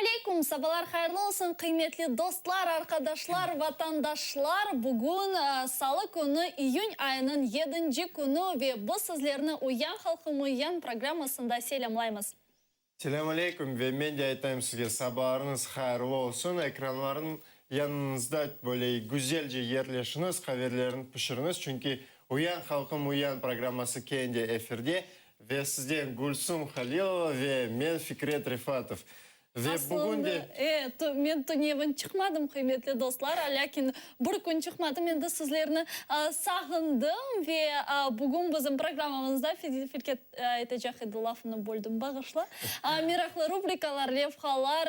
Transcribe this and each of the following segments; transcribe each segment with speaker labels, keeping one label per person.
Speaker 1: aleyküm, sabalar hayırlı olsun, qıymetli dostlar, arqadaşlar, vatandaşlar! Bugün salı künü, iyün ayınıñ yedinci künü ve biz sizlerni Uyan, halqım, uyan programmasında selâmlaymız.
Speaker 2: Selâm aleyküm ve men de aytayım sizge sabalarıñız hayırlı olsun, ekranlarıñ yanıñızda böyle güzelce yerleşiñiz, qaverlerini pişiriñiz, çünki Uyan, halqım, uyan programması kene de efirde ve sizden Gülsum Halilova ve men Fikret Refatov. Ve bugün de.
Speaker 1: Aslında, e, men tünevin çıqmadım, qıymetli dostlar, lâkin bir kün çıqmadım, endi sizlerni sağındım ve bugün bizim programmamızda Fikret aytacaq edi, lafını böldim, bağışla, meraqlı rubrikalar, levhalar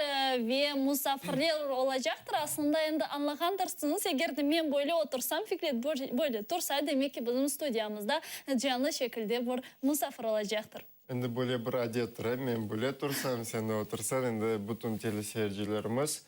Speaker 1: ve musafirler olacaqtır. Aslında, endi añlağandırsıñız, eger de men böyle otursam, Fikret böyle tursa, demek ki, bizim studiyamızda canlı şekilde bir musafir olacaqtır.
Speaker 2: Endi böyle bir adettir, e, men böyle tursam, sen de otursañ, endi bütün teleseyircilerimiz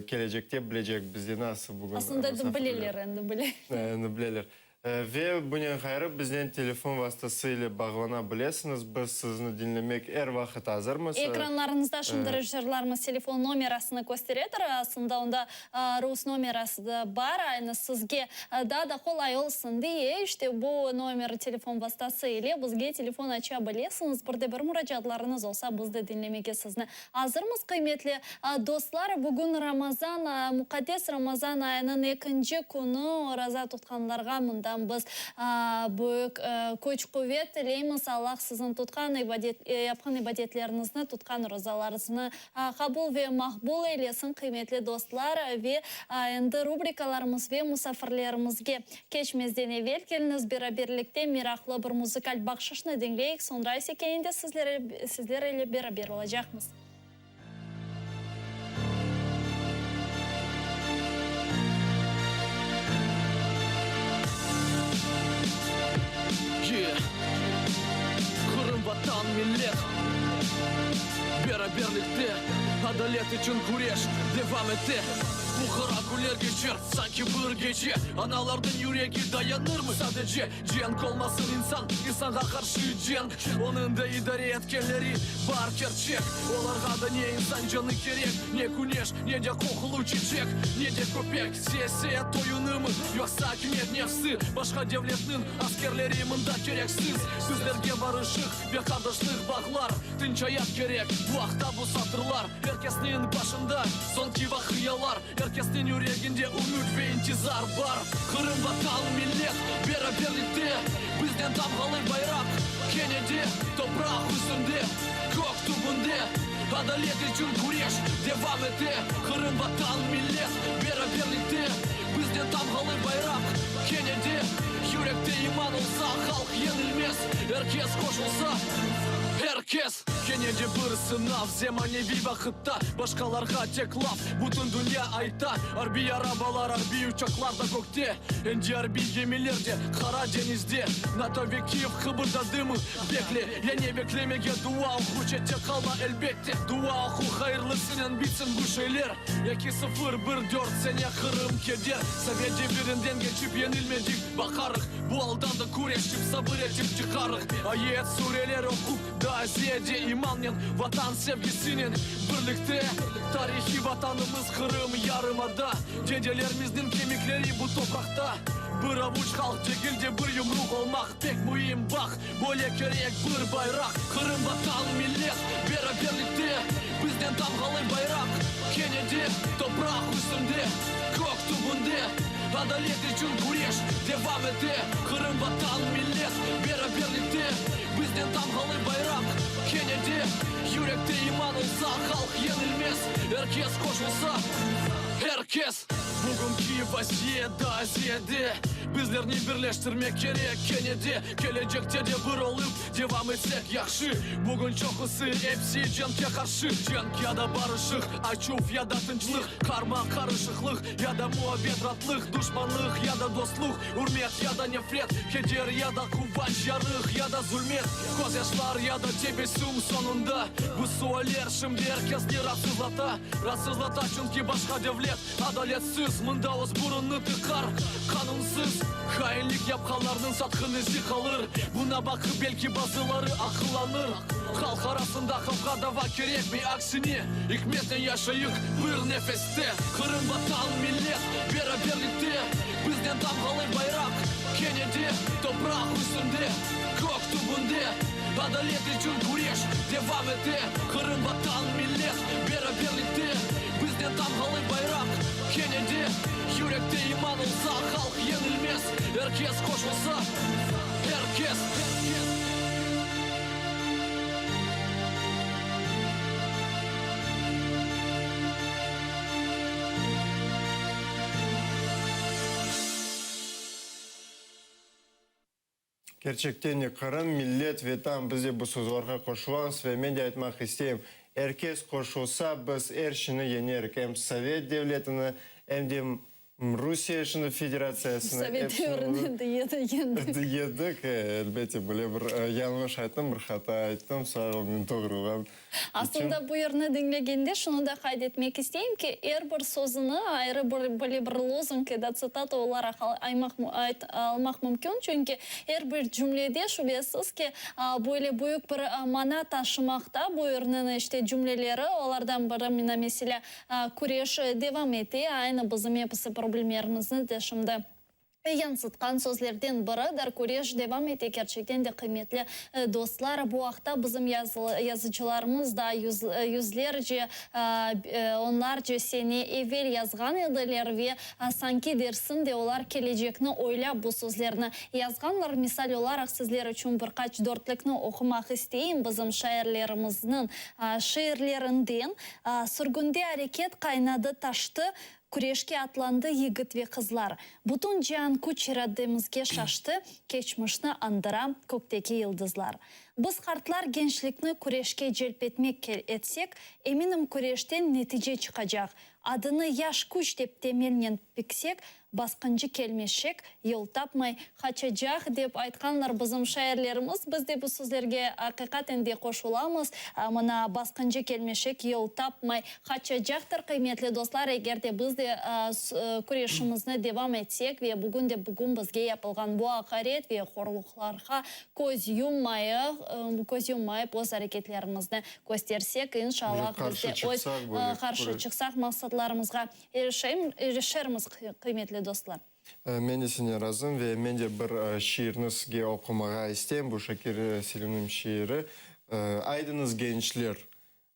Speaker 2: kelecekte bilecek bizde nasıl bugün
Speaker 1: Aslında endi
Speaker 2: musafirler.
Speaker 1: bileler, endi bile.
Speaker 2: Endi bileler. Ve bunen ğayrı biznen telefon vastası ile bağlana bilesiñiz, biz sizni diñlemek er vaqıt azırmız.
Speaker 1: Ekranlarıñızda şimdi rejissörlarımız telefon nomerasını kösteredir, aslında onda Rus nomerası da bar, aynı sizge daa da qolay olsun diye, işte bu nomer telefon vastası ile bizge telefon aça bilesiñiz, bir de bir muracaatlarıñız olsa biz de diñlemege sizni azırmız. Qıymetli dostlar, bugün Ramazan, muqaddes Ramazan ayınıñ ekinci künü, oraza tutqanlarğa mından biz büyük küç-quvet tileymiz, Allah siziñ tutqan ibadet, yapqan ibadetleriñizni, tutqan orazalarıñıznı Qabul ve maqbul eylesin, qıymetli dostlar, ve endi rubrikalarımız ve musafirlerimizge keçmezden evel keliñiz beraberlikte meraqlı bir muzıkal bahşışnı diñleyik, soñra ise kene de sizler ile beraber olacaqmız.
Speaker 3: Qırım, Vatan, millet. Beraberlikte adalet içün küreş devam ete. Bu qara künler keçer, sanki bir gece. Analarnıñ yüregi dayanırmı sadece? Cenk olmasın, insan insanğa qarşı cenk. Onıñ da idare etkenleri bar kerçek. Olarğa da ne insan canı kerek, ne küneş, ne de qoqulı çiçek, ne de köpek. Siyasiyet oyunımı, yoqsa akimiyet nefsi? Başqa devletniñ askerleri mında kereksiz. Bizlerge barışıq ve qardaşlıq bağlar, tınç ayat kerek. Bu aqta bu satırlar. Er kesniñ başında soñki vaqialar, er kesniñ yüreginde ümüt ve intizar bar. Qırım, Vatan, millet, beraberlikte, bizden tamğalı bayraq kene de topraq üstünde, kök tübünde. Adalet içün küreş devam ete. Qırım, Vatan, millet, beraberlikte, bizden tamğalı bayraq kene de. Yürekte iman olsa, halq yeñilmez, er kes qoşulsa, er kes. Kene de bir sınav, zemaneviy vaqıtta Başqalarğa tek laf, bütün dünya ayta Arbiy arabalar, arbiy uçaqlar da kökte Endi arbiy gemiler de Qara deñizde NATO ve Kiyev qıbırdadımı? Bekle, ya ne beklemege Dua oqu, çette qalma, elbette Dua oqu, hayırlısınen bitsin bu şeyler Eki sıfır, bir dört sene Qırım keder Sovet devirinden keçip yeñilmedik Baqarıq, bu aldan da küreşip, sabır etip çıqarıq Ayet, sureler oqup, daa ziyade imannen, Vatan sevgisinen birlikte Tarihiy Vatanımız Qırım yarımada Dedelerimizniñ kemikleri bu topraqta Bir avuç halq degil de bir yumruq olmaq pek müim Baq, böyle kerek bir bayraq Qırım, Vatan, millet, beraberlikte Bizden tamğalı bayraq kene de topraq üstünde, kök tübünde Adalet içün küreş devam ete Qırım, Vatan, millet, beraberlikte Bizden tamğalı bayraq kene de Yürekte iman olsa, halq yeñilmez Er kes qoşulsa, er kes. Bugünki vaziyet daa ziyade Bizlerni birleştirmek kerek kene de Kelecekte de bir olıp devam etsek yahşı Bugün çoqusı, epsi cenkke qarşı Cenk ya da barışıq, açuv ya da tınçlıq Qarma-qarışıqlıq ya da muabbet, ratlıq Duşmanlıq ya da dostluq, ürmet ya da nefret Keder ya da quvanç, yarıq ya da zulmet Közyaşlar ya da tebessüm soñunda Bu sualler şimdi er kesni raatsızlata Raatsızlata, çünki başqa devlet. Adaletsiz, mında öz burunını tıqar Qanunsız, hainlik yapqanlarnıñ satqın izi qalır Buna baqıp belki bazıları aqıllanır Halq arasında qavğa-dava kerekmey Aksine, ikmetnen yaşayıq bir nefeste Qırım, Vatan, millet, beraberlikte Bizden tamğalı bayraq kene de Topraq üstünde, kök tübünde Adalet içün küreş devam ete Qırım, Vatan, millet, beraberlikte Bizden tamğalı bayraq kene de Yürekte iman olsa, halq yeñilmez Er kes qoşulsa, er kes, er kes.
Speaker 2: Kerçekten de Qırım, millet, Vetan, biz de bu sözlarğa qoşulamız ve men de aytmaq isteyim, er kes qoşulsa, biz er şeyni yeñerik, em Sovet devletini, em de Rusiye şimdi federatsiyasını,
Speaker 1: Sovet
Speaker 2: epsini
Speaker 1: devrini endi yedik.
Speaker 2: Yedik, elbette, böyle bir yañlış ayttım, bir hata ayttım, sağ ol, meni doğrulağan içün.
Speaker 1: Aslında bu yırnı diñlegende şunı da qayd etmek isteyim ki, er bir sözüni ayrı bir böyle bir lozung ya da tsitata olaraq aymaq almaq mümkün, çünki er bir cümlede şübesiz ki, böyle büyük bir mana taşımaqta bu yırnıñ işte cümleleri, olardan biri, mına meselâ, Küreş devam ete, aynı bizim episi problemlerimizni de şimdi yansıtqan sözlerden biridir. Küreş devam ete, kerçekten de qıymetli dostlar. Bu aqta bizim yazıcılarımız da yüzlerce, onlarca sene evel yazğan ediler ve sanki dersiñ de olar kelecekni oylap bu sözlerni yazğanlar. Misal olaraq sizler içün bir qaç dörtlikni oqumaq isteyim bizim şairlerimizniñ şiirlerinden. Sürgünde areket qaynadı, taştı, Küreşke atlandı yigit ve qızlar. Bütün cian küç-irademizge şaştı, Keçmişni añdıra kökteki yıldızlar. Biz qartlar gençlikni küreşke celp etmek etsek, Eminim küreşten netice çıqacaq. Adını yaş küç dep temelnen piksek, Basqıncı kelmeşek yol tapmay qaçacaq, dep aytqanlar bizim şairlerimiz. Biz de bu sözlerge aqiqaten de qoşulamız. Mına, basqıncı kelmeşek yol tapmay qaçacaqtır, qıymetli dostlar, eger de biz de küreşimizni devam etsek ve bugün de bugün bizge yapılğan bu aqaret ve horluqlarğa köz yummayıq, köz yummayıp öz areketlerimizni köstersek, inşallah biz de öz qarşı çıqsaq maqsatlarımızğa İrişermiz, qıymetli dostlar.
Speaker 2: Men de senen razım ve men de bir şiirni sizge oqumağa isteyim, bu Şakir Selimniñ şiiri. Aydıñız, gençler,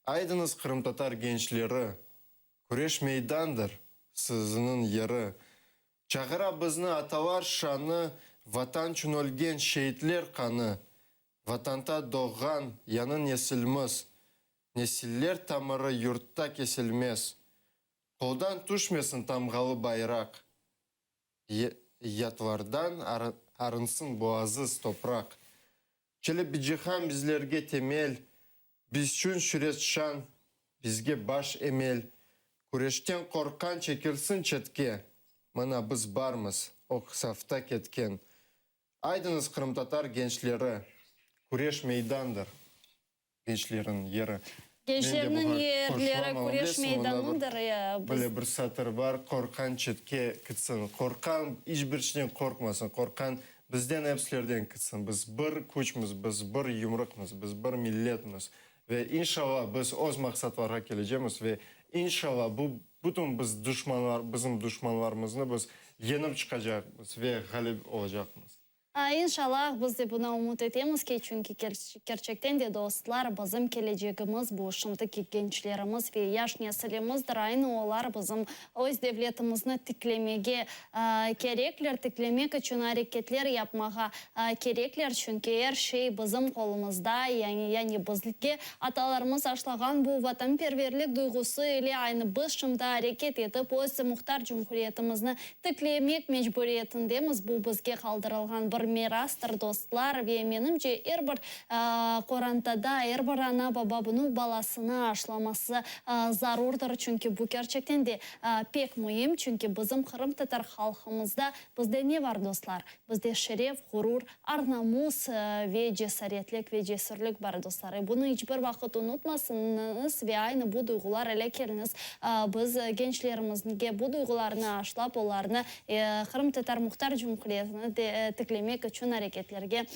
Speaker 2: aydıñız, qırımtatar gençleri, küreş meydandır sizniñ yeri. Çağıra bizni atalar şanı, Vatançün ölgen şeitler qanı. Vatanta doğğan yañı nesilmiz, Nesiller tamırı yurtta kesilmez. Qoldan tüşmesin tamğalı bayraq, Yatlardan arınsın bu aziz topraq. Çelebicihan bizlerge temel, Bizçün şüret şan, bizge baş emel. Küreşten qorqqan çekilsin çetke, Mına biz barmız, ög safta ketken. Aydıñız qırımtatar gençleri, Küreş meydandır. Gençlerniñ yeri.
Speaker 1: Gençlerniñ yerleri küreş meydanıdır.
Speaker 2: Böyle bir satır bar, Qorqqan çetke kitsin. Qorqqan iç bir şeyden qorqmasın. Qorqqan bizden epsilerden kitsin. Biz bir küçmiz, biz bir yumruqmız, biz bir milletmiz. Ve inşallah biz öz maqsatlarğa kelecemiz ve inşallah bu bütün biz duşmanlar, bizim duşmanlarımıznı biz yeñip çıqacaqmız ve ğalip olacaqmız.
Speaker 1: İnşallah, biz de buna ümüt etemiz ki, çünki kerçekten de, dostlar, bizim kelecegimiz bu şimdiki gençlerimiz ve yaş nesilimizdir, aynı olar bizim öz devletimizni tiklemege kerekler, tiklemek içün areketler yapmağa kerekler, çünki er şey bizim qolumızda, yani bizge atalarımız aşlağan bu vatanperverlik duyğusı ile aynı biz şimdi areket etip öz muhtar cumhuriyetimizni Tiklemek mecburiyetindemiz, bu bizge qaldırılğan bir. bir mirastır, dostlar, ve menimce, er bir qorantada, er bir ana-baba bunı balasına aşlaması zarurdır, çünki bu kerçekten de pek müim, çünki bizim qırımtatar halqımızda bizde ne bar, dostlar? Bizde şeref, ğurur, ar-namus ve cesaretlik ve cesürlik bar, dostlar. E, bunı iç bir vaqıt unutmasıñız ve aynı bu duyğular ile keliñiz, biz gençlerimizge bu duyğularnı aşlap, olarnı Qırımtatar Muhtar Cumhuriyetini tiklemek içün areketlerge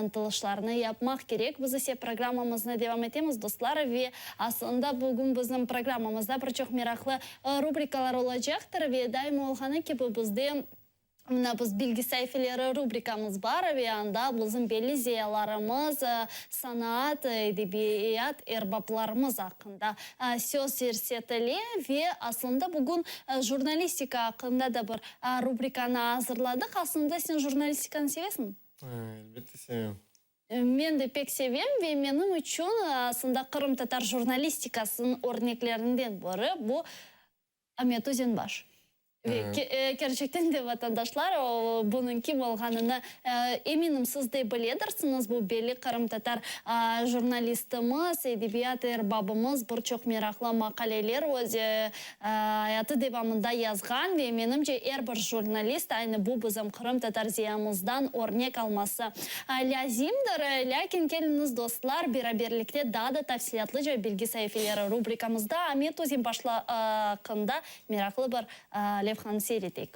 Speaker 1: ıntılışlarnı yapmaq kerek. Biz ise programmamıznı devam etemiz, dostlar, ve aslında bugün bizim programmamızda bir çoq meraqlı rubrikalar olacaqtır ve daima olğanı kibi bizde Mına biz Bilgi saifeleri rubrikamız bar ve anda bizim belli ziyalarımız, sanaat, edebiyat erbaplarımız aqqında söz yürsetile ve aslında bugün jurnalistika aqqında da bir rubrikanı azırladıq. Aslında sen jurnalistikanı sevesiñmi?
Speaker 2: Elbette sevem.
Speaker 1: Men de pek sevem ve menim içün aslında qırımtatar jurnalistikasınıñ örneklerinden biri bu Amet Özenbaş. Ve kerçekten de, vatandaşlar, bunıñ kim olğanını, eminim, siz de biledirsiñiz, bu belli qırımtatar jurnalistimiz, edebiyat erbabımız, bir çoq meraqlı maqaleler öz ayatı devamında yazğan ve, menimce, er bir jurnalist aynı bu bizim qırımtatar ziyamızdan örnek alması lâzimdir. Lâkin keliñiz, dostlar, beraberlikte daa da tafsilâtlıca Bilgi saifeleri rubrikamızda Amet Özenbaşlı aqqında meraqlı bir levhanı seyir eteyik.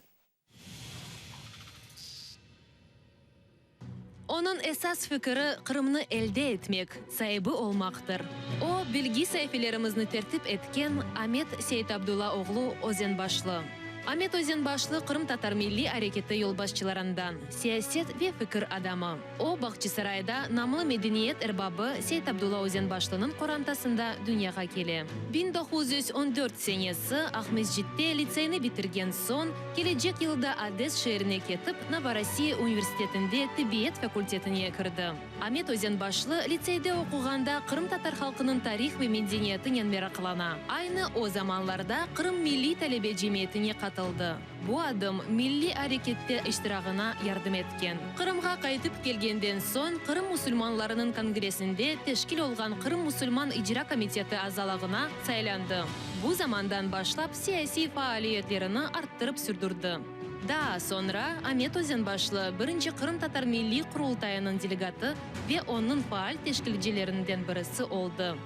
Speaker 4: Onıñ esas fikiri Qırımnı elde etmek, saibi olmaqtır. O, bilgi saifelerimizni tertip etken Amet Seytabdulla oğlu Özenbaşlı. Amet Özenbaşlı qırımtatar milliy areketi yolbaşçılarından, siyaset ve fikir adamı. O, Bağçasarayda namlı medeniyet erbabı Seytabdulla Özenbaşlınıñ qorantasında dünyağa kele. 1914 senesi Aqmescitte litseyni bitirgen soñ, kelecek yılda Ades şeerine ketip, Novorossiya universitetinde tibbiyet fakultetine kirdi. Amet Özenbaşlı litseyde oquğanda qırımtatar halqınıñ tarih ve medeniyetinen meraqlana. Aynı o zamanlarda Qırım milliy talebe cemiyetine qatıldı. Bu adım milliy arekette iştirağına yardım etken. Qırımğa qaytıp kelgenden soñ Qırım musulmanlarınıñ kongressinde teşkil olğan Qırım musulman icra komiteti azalığına saylandı. Bu zamandan başlap siyasiy faaliyetlerini arttırıp sürdürdi. Daa soñra Amet Özenbaşlı birinci Qırımtatar Milliy Qurultayınıñ delegatı ve onıñ faal teşkilcilerinden birisi oldı.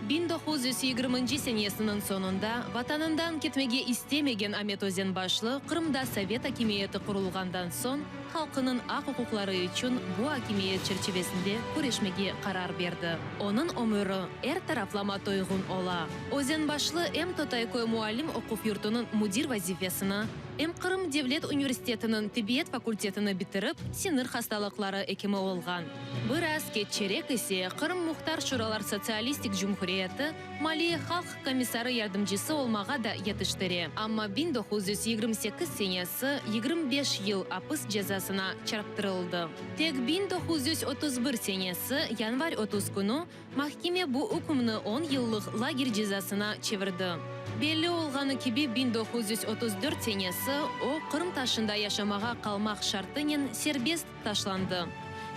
Speaker 4: 1920-nci senesiniñ soñunda Vatanından ketmege istemegen Amet Özenbaşlı Qırımda sovet akimiyeti qurulğandan soñ halqınıñ aq-uquqları içün bu akimiyet çerçivesinde küreşmege qarar berdi. Onıñ ömüri er taraflama toyğun ola. Özenbaşlı em Totayköy muallim oquv yurtunıñ müdir vazifesini, em Qırım devlet universitetiniñ tibbiyet fakultetini bitirip, sinir hastalıqları ekimi olğan. Biraz keççerek ise Qırım Muhtar Şuralar Sotsialistik Cumhuriyeti Maliye Halq Komissarı yardımcısı olmağa da yetiştire. Amma 1928 senesi 25 yıl apis cezasına çarptırıldı. Tek 1931 senesi yanvar 30 künü Mahkeme bu ükümni on yıllıq lager cezasına çevirdi. Belli olğanı kibi, 1934 senesi o, Qırım taşında yaşamağa qalmaq şartınen serbest taşlandı.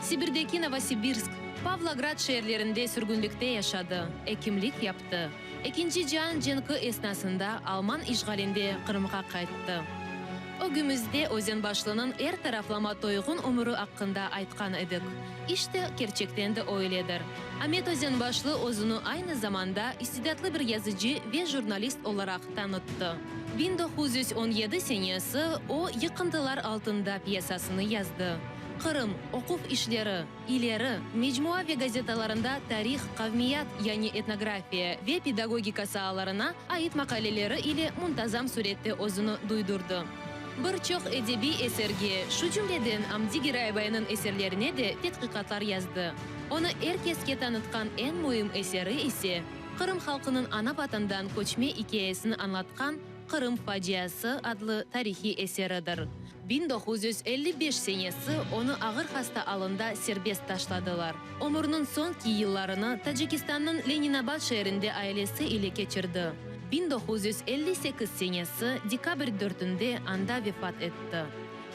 Speaker 4: Sibirdeki Novosibirsk, Pavlograd şeerlerinde sürgünlikte yaşadı, ekimlik yaptı. Ekinci cian cenki esnasında alman işğalinde Qırımğa qayttı. Ögümizde Özenbaşlınıñ er taraflama toyğun ömüri aqqında aytqan edik. İşte, kerçekten de öyledir. Amet Özenbaşlı özüni aynı zamanda istidatlı bir yazıcı ve jurnalist olaraq tanıttı. 1917 senesi o Yıqıntılar altında pyesasını yazdı. Qırım, Oquv işleri, İleri, mecmua ve gazetalarında tarih, qavmiyat, yani etnografiya, ve pedagogika saalarına ait maqaleleri ile muntazam sürette özüni duydurdı. Bir çoq edebiy eserge, şu cümleden Amdi Giraybaynıñ eserlerine de tedqiqatlar yazdı. Onı er keske tanıtqan eñ müim eseri ise, Qırım halqınıñ ana-Vatandan köçme ikâyesini añlatqan Qırım faciası adlı tarihiy eseridir. 1955 senesi onı ağır hasta alında serbest taşladılar. Ömürniñ soñki yıllarını Tacikistannıñ Leninabad şeerinde ailesi ile keçirdi. 1958 senesi dekabr dörtünde anda vefat etti.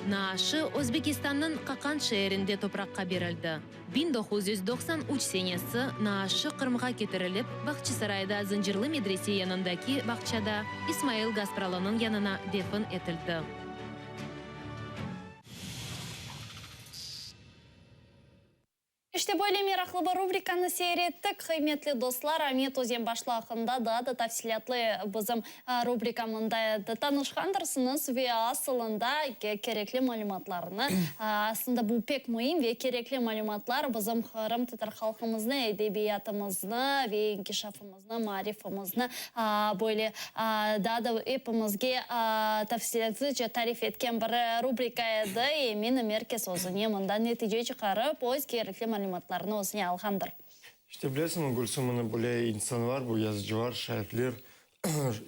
Speaker 4: Naaşı Özbekistannıñ Qaqand şeerinde topraqqa berildi. 1993 senesi naaşı Qırımğa ketirilip, Bağçasarayda Zıncırlı medrese yanındaki bağçada İsmail Gaspralınıñ yanına defin etildi.
Speaker 1: İşte böyle meraqlı bir rubrikanı seyir ettik, qıymetli dostlar. Amet Özenbaşlı aqqında daa da tafsilâtlı bizim rubrika mında edi. Tanışqandırsıñız ve asılında kerekli malümatlarnı, aslında bu pek müim ve kerekli malümatlar bizim qırımtatar halqımıznı, edebiyatımıznı ve inkişafımıznı, maarifimizni böyle daa da epimizge tafsilâtlıca tarif etken bir rubrika edi. Eminim, er kes özüne mından netice çıqarıp, öz kerekli malümatlarını özüne alğandır.
Speaker 2: İşte, bilesiñmi, Gülsüm, mına böyle insanlar, bu yazıcılar, şairler,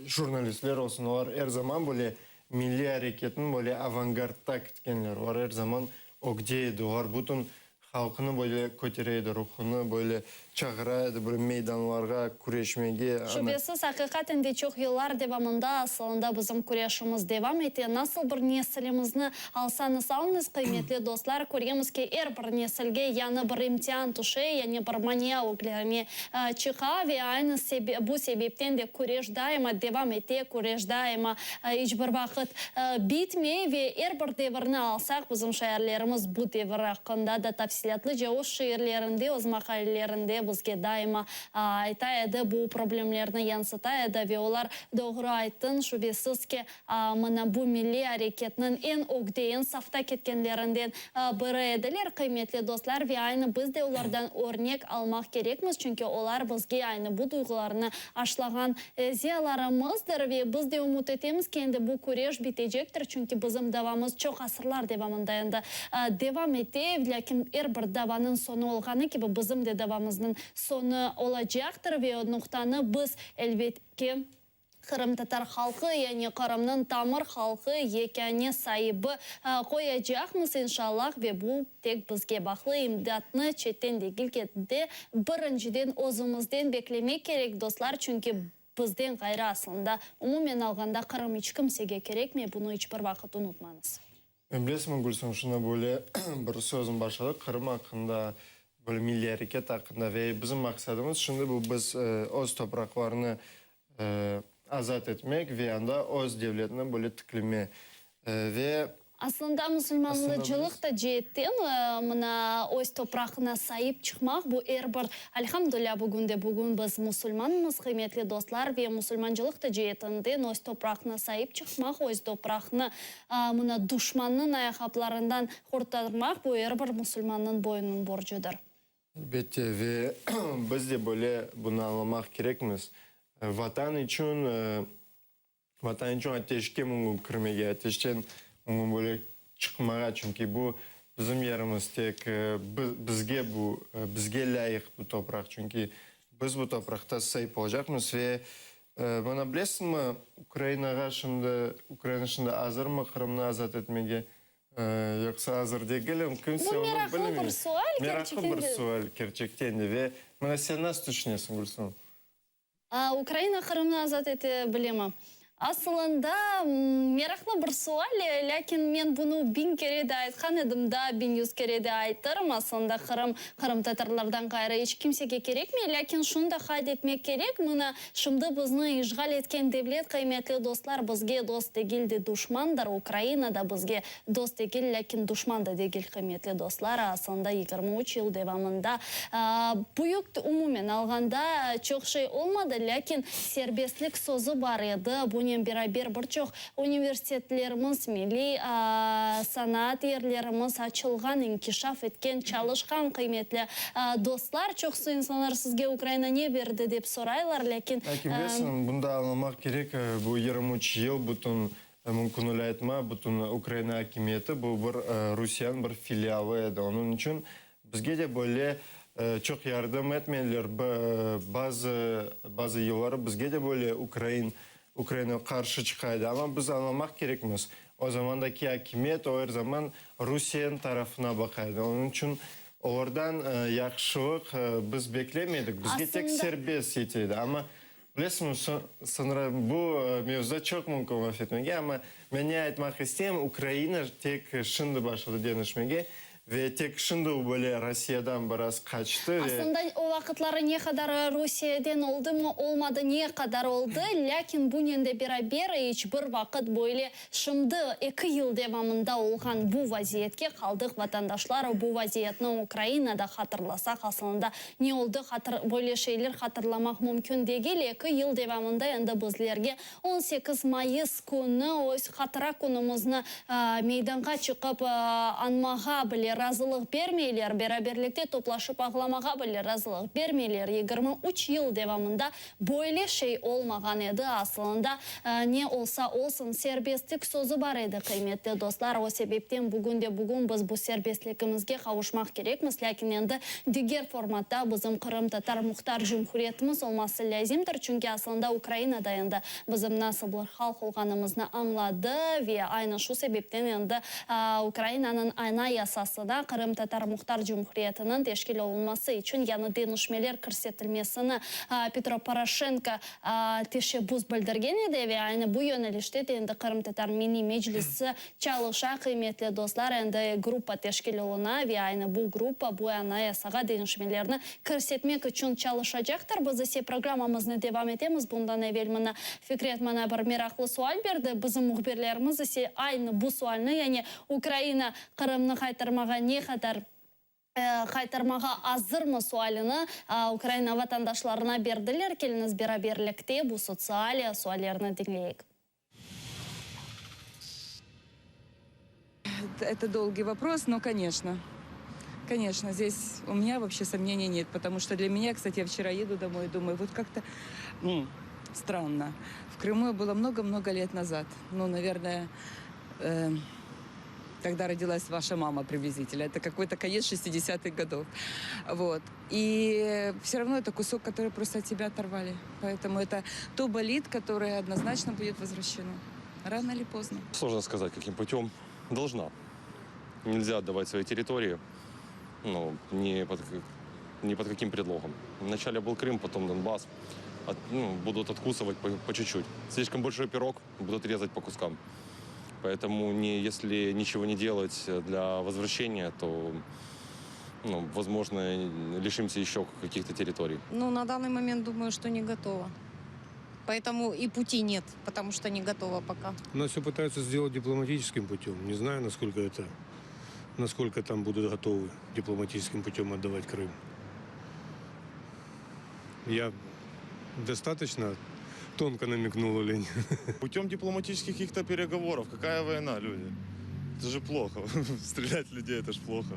Speaker 2: jurnalistler olsun, olar er zaman böyle milliy areketniñ böyle avangardta ketkenler, olar er zaman ögde edi, olar bütün Halqnı böyle kötere edi, ruhunı böyle çağıra edi bir meydanlarğa küreşmege. Ana.
Speaker 1: Şübesiz, aqiqaten de çoq yıllar devamında asılında bizim küreşimiz devam ete. Nasıl bir nesilimizni alsañız alıñız, qıymetli dostlar, köremiz ki, er bir nesilge yañı bir imtian tüşe, yani bir mania öglerine çıqa ve aynı bu sebepten de küreş daima devam ete, küreş daima iç bir vaqıt Bitmey ve er bir devirni alsaq, bizim şairlerimiz bu devir aqqında da tafsilâtlıca öz şiirlerinde, öz maqalelerinde bizge daima ayta edi, bu problemlerni yansıta edi ve olar doğru ayttın, şübesiz ki, mına bu milliy areketniñ eñ ögde, eñ safta ketkenlerinden biri ediler, qıymetli dostlar, ve aynı biz de olardan örnek almaq kerekmiz, çünki olar bizge aynı bu duyğularnı aşlağan Ziyalarımızdır ve biz de ümüt etemiz ki, endi bu küreş bitecektir, çünki bizim davamız çoq asırlar devamında endi devam ete, lâkin er bir davanıñ soñu olğanı kibi bizim de davamıznıñ soñu olacaqtır ve o noqtanı biz, elbet ki, qırımtatar halqı, yani Qırımnıñ tamır halqı, yekâne saibi qoyacaqmız, inşallah, ve bu tek bizge bağlı, imdatnı çetten degil de, Birinciden özümizden beklemek kerek, dostlar, çünki bizden ğayrı aslında, umumen alğanda Qırım iç kimsege kerekmey, bunı iç bir vaqıt unutmañız.
Speaker 2: Men bilesiñmi, Gülsüm, şunda böyle bir sözüm başladı Qırım aqqında, böyle milliy areket aqqında ve bizim maqsadımız şimdi bu biz öz topraqlarnı azat etmek ve anda öz devletini böyle tikleme ve
Speaker 1: Aslında musulmanlıcılıq da ceetten mına öz toprağına saip çıqmaq, bu er bir, elhamdülâ, bugün de bugün biz musulmanmız, qıymetli dostlar, ve musulmancılıq da ceetinden öz toprağına saip çıqmaq, öz toprağını mına duşmannıñ ayaqaplarından qurtarmaq, bu er bir musulmannıñ boyunıñ borcudır.
Speaker 2: Elbette, ve biz de böyle bunı añlamaq kerekmiz, Vatan içün Vatan içün ateşke mümkün kirmege, ateşten mümkün böyle çıqmağa, çünki bu bizim yerimiz, tek bizge bu, bizge lâyıq bu topraq, çünki biz bu topraqta saip olacaqmız. Ve mına bilesiñmi, Ukrainağa şimdi, Ukraina şimdi azırmı Qırımnı azat etmege, yoqsa azır degilim, kimse
Speaker 1: Bu
Speaker 2: onı
Speaker 1: meraqlı
Speaker 2: bilmey.
Speaker 1: bir sual,
Speaker 2: Meraqlı
Speaker 1: kerçekten
Speaker 2: bir
Speaker 1: de.
Speaker 2: sual, kerçekten de. Ve mına sen nasıl tüşünesiñ, Gülsum?
Speaker 1: Ukraina Qırımnı azat ete bilemi? Asılında, meraqlı bir sual, lâkin men bunı biñ kere de aytqan edim, daa 1100 kere de aytırım, asılında Qırım qırımtatarlardan ğayrı iç kimsege kerekmey, lâkin şunı da qayd etmek kerek, mına şimdi bizni işğal etken devlet, qıymetli dostlar, bizge dost degil de duşmandır, Ukraina da bizge dost degil, lâkin duşman da degil, qıymetli dostlar, asılında 23 yıl devamında büyük, umumen alğanda, çoq şey olmadı, lâkin serbestlik sözü bar edi, bunen beraber bir çoq universitetlerimiz, milliy sanaat yerlerimiz açılğan, inkişaf etken, çalışqan, qıymetli dostlar. Çoqusı insanlar sizge Ukraina ne berdi dep soraylar, lâkin.
Speaker 2: Lâkin bilesiñ, bunda añlamaq kerek, bu 23 yıl bütün Mümkün öyle aytma, bütün Ukraina akimiyeti bu bir Rusiyeniñ bir filialı edi. Onıñ içün bizge de böyle çoq yardım etmediler. Bazı, bazı yılları bizge de böyle ukrain, Ukraina qarşı çıqa edi. Amma biz añlamaq kerekmiz, o zamandaki akimiyet o er zaman Rusiyeniñ tarafına baqa edi. Onıñ içün olardan yahşılıq biz beklemedik. Bizge tek
Speaker 1: Aslında.
Speaker 2: serbest yete edi. Amma. Bilesiñmi, soñra bu mevzuda çoq mümkün laf etmege, amma men ne aytmaq isteyim, Ukraina tek şimdi başladı deñişmege ve tek şimdi o böyle Rossiyadan biraz qaçtı ve.
Speaker 1: Aslında o vaqıtları ne qadar Rusiyeden oldımı, olmadı, ne qadar oldı, lâkin bunen de beraber iç bir vaqıt böyle şimdi eki yıl devamında olğan bu vaziyetke qaldıq vatandaşlar, bu vaziyetni Ukrainada hatırlasaq, aslında Ne oldı, hatır, böyle şeyler hatırlamaq mümkün degil, eki yıl devamında endi bizlerge 18 mayıs künü öz hatıra künümizni meydanğa çıqıp añmağa bile razılıq bermeyler, beraberlikte toplaşıp ağlamağa bile razılıq bermeyler, 23 yıl devamında böyle şey olmağan edi, asılında ne olsa olsun, serbestlik sözü bar edi, qıymetli dostlar, o sebepten bugün de bugün biz bu serbestligimizge qavuşmaq kerekmiz, lâkin endi diger formatta bizim Qırımtatar Muhtar Cumhuriyetimiz olması lâzimdir, çünki asılında Ukraina da endi bizim nasıl bir halq olğanımıznı añladı ve aynı şu sebepten endi Ukrainanıñ Anayasasına Qırımtatar Muhtar Cumhuriyetiniñ teşkil olunması içün yañı deñişmeler kirsetilmesini Petro Poroşenko teşebbüs bildirgen edi ve aynı bu yönelişte de endi Qırımtatar Milliy Meclisi çalışa, qıymetli dostlar, endi gruppa teşkil oluna ve aynı bu gruppa bu Anayasağa deñişmelerni kirsetmek içün çalışacaqtır. Biz ise programmamıznı devam etemiz. Bundan evel mına Fikret maña bir meraqlı sual berdi. Bizim mühbirlerimiz ise aynı bu sualni, yani Ukraina Qırımnı qaytarmağa ne qadar qaytarmağa azırmı sualini Ukraina vatandaşlarına berdiler. Keliñiz beraberlikte bu sotsial suallerni diñleyik.
Speaker 5: Это долгий вопрос, но, конечно, конечно, здесь у меня вообще сомнений нет, потому что для меня, кстати, я вчера еду домой и думаю, вот как-то странно. В Крыму я была много-много лет назад, ну, наверное, э, тогда родилась ваша мама приблизительно. Это какой-то конец 60-х годов. Вот. И все равно это кусок, который просто от тебя оторвали. Поэтому это то болит, которое однозначно будет возвращено. Рано или поздно.
Speaker 6: Сложно сказать, каким путем. Должна. Нельзя отдавать свои территории, ну, ни под, ни под каким предлогом. Вначале был Крым, потом Донбасс. От, ну, будут откусывать по, по чуть-чуть. Слишком большой пирог будут резать по кускам. Поэтому не, если ничего не делать для возвращения, то, ну, возможно, лишимся еще каких-то территорий.
Speaker 7: Ну, на данный момент думаю, что не готова. Поэтому и пути нет, потому что не готова пока.
Speaker 8: Но все пытаются сделать дипломатическим путем. Не знаю, насколько это, насколько там будут готовы дипломатическим путем отдавать Крым. Я достаточно тонко намекнул или нет?
Speaker 9: Путем дипломатических каких-то переговоров. Какая война, люди? Это же плохо. Стрелять в людей, это же плохо.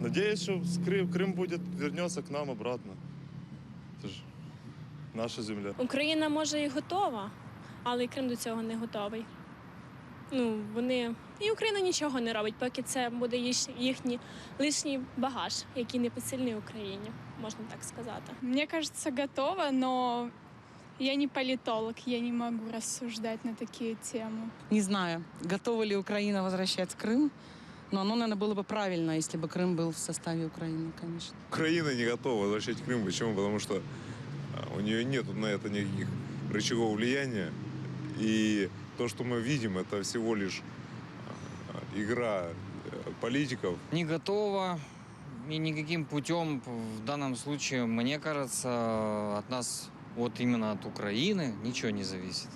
Speaker 9: Надеюсь, что Крым, Крым будет, вернется к нам обратно. Это же наша земля.
Speaker 10: Україна може і готова, але і Крим до цього не готовий. Ну, вони. І Україна нічого не робить, поки це буде їхній лишній багаж, який не посильний Україні, можна так сказати.
Speaker 11: Мне кажется, готова, но я не политолог, я не могу рассуждать на такие темы.
Speaker 12: Не знаю, готова ли Украина возвращать Крым, но оно, наверное, было бы правильно, если бы Крым был в составе Украины, конечно.
Speaker 13: Украина не готова возвращать Крым. Почему? Потому что у нее нет на это никаких рычагов влияния. И то, что мы видим, это всего лишь игра политиков.
Speaker 14: Не готова. И никаким путем в данном случае, мне кажется, от нас, вот именно от Украины, ничего не зависит.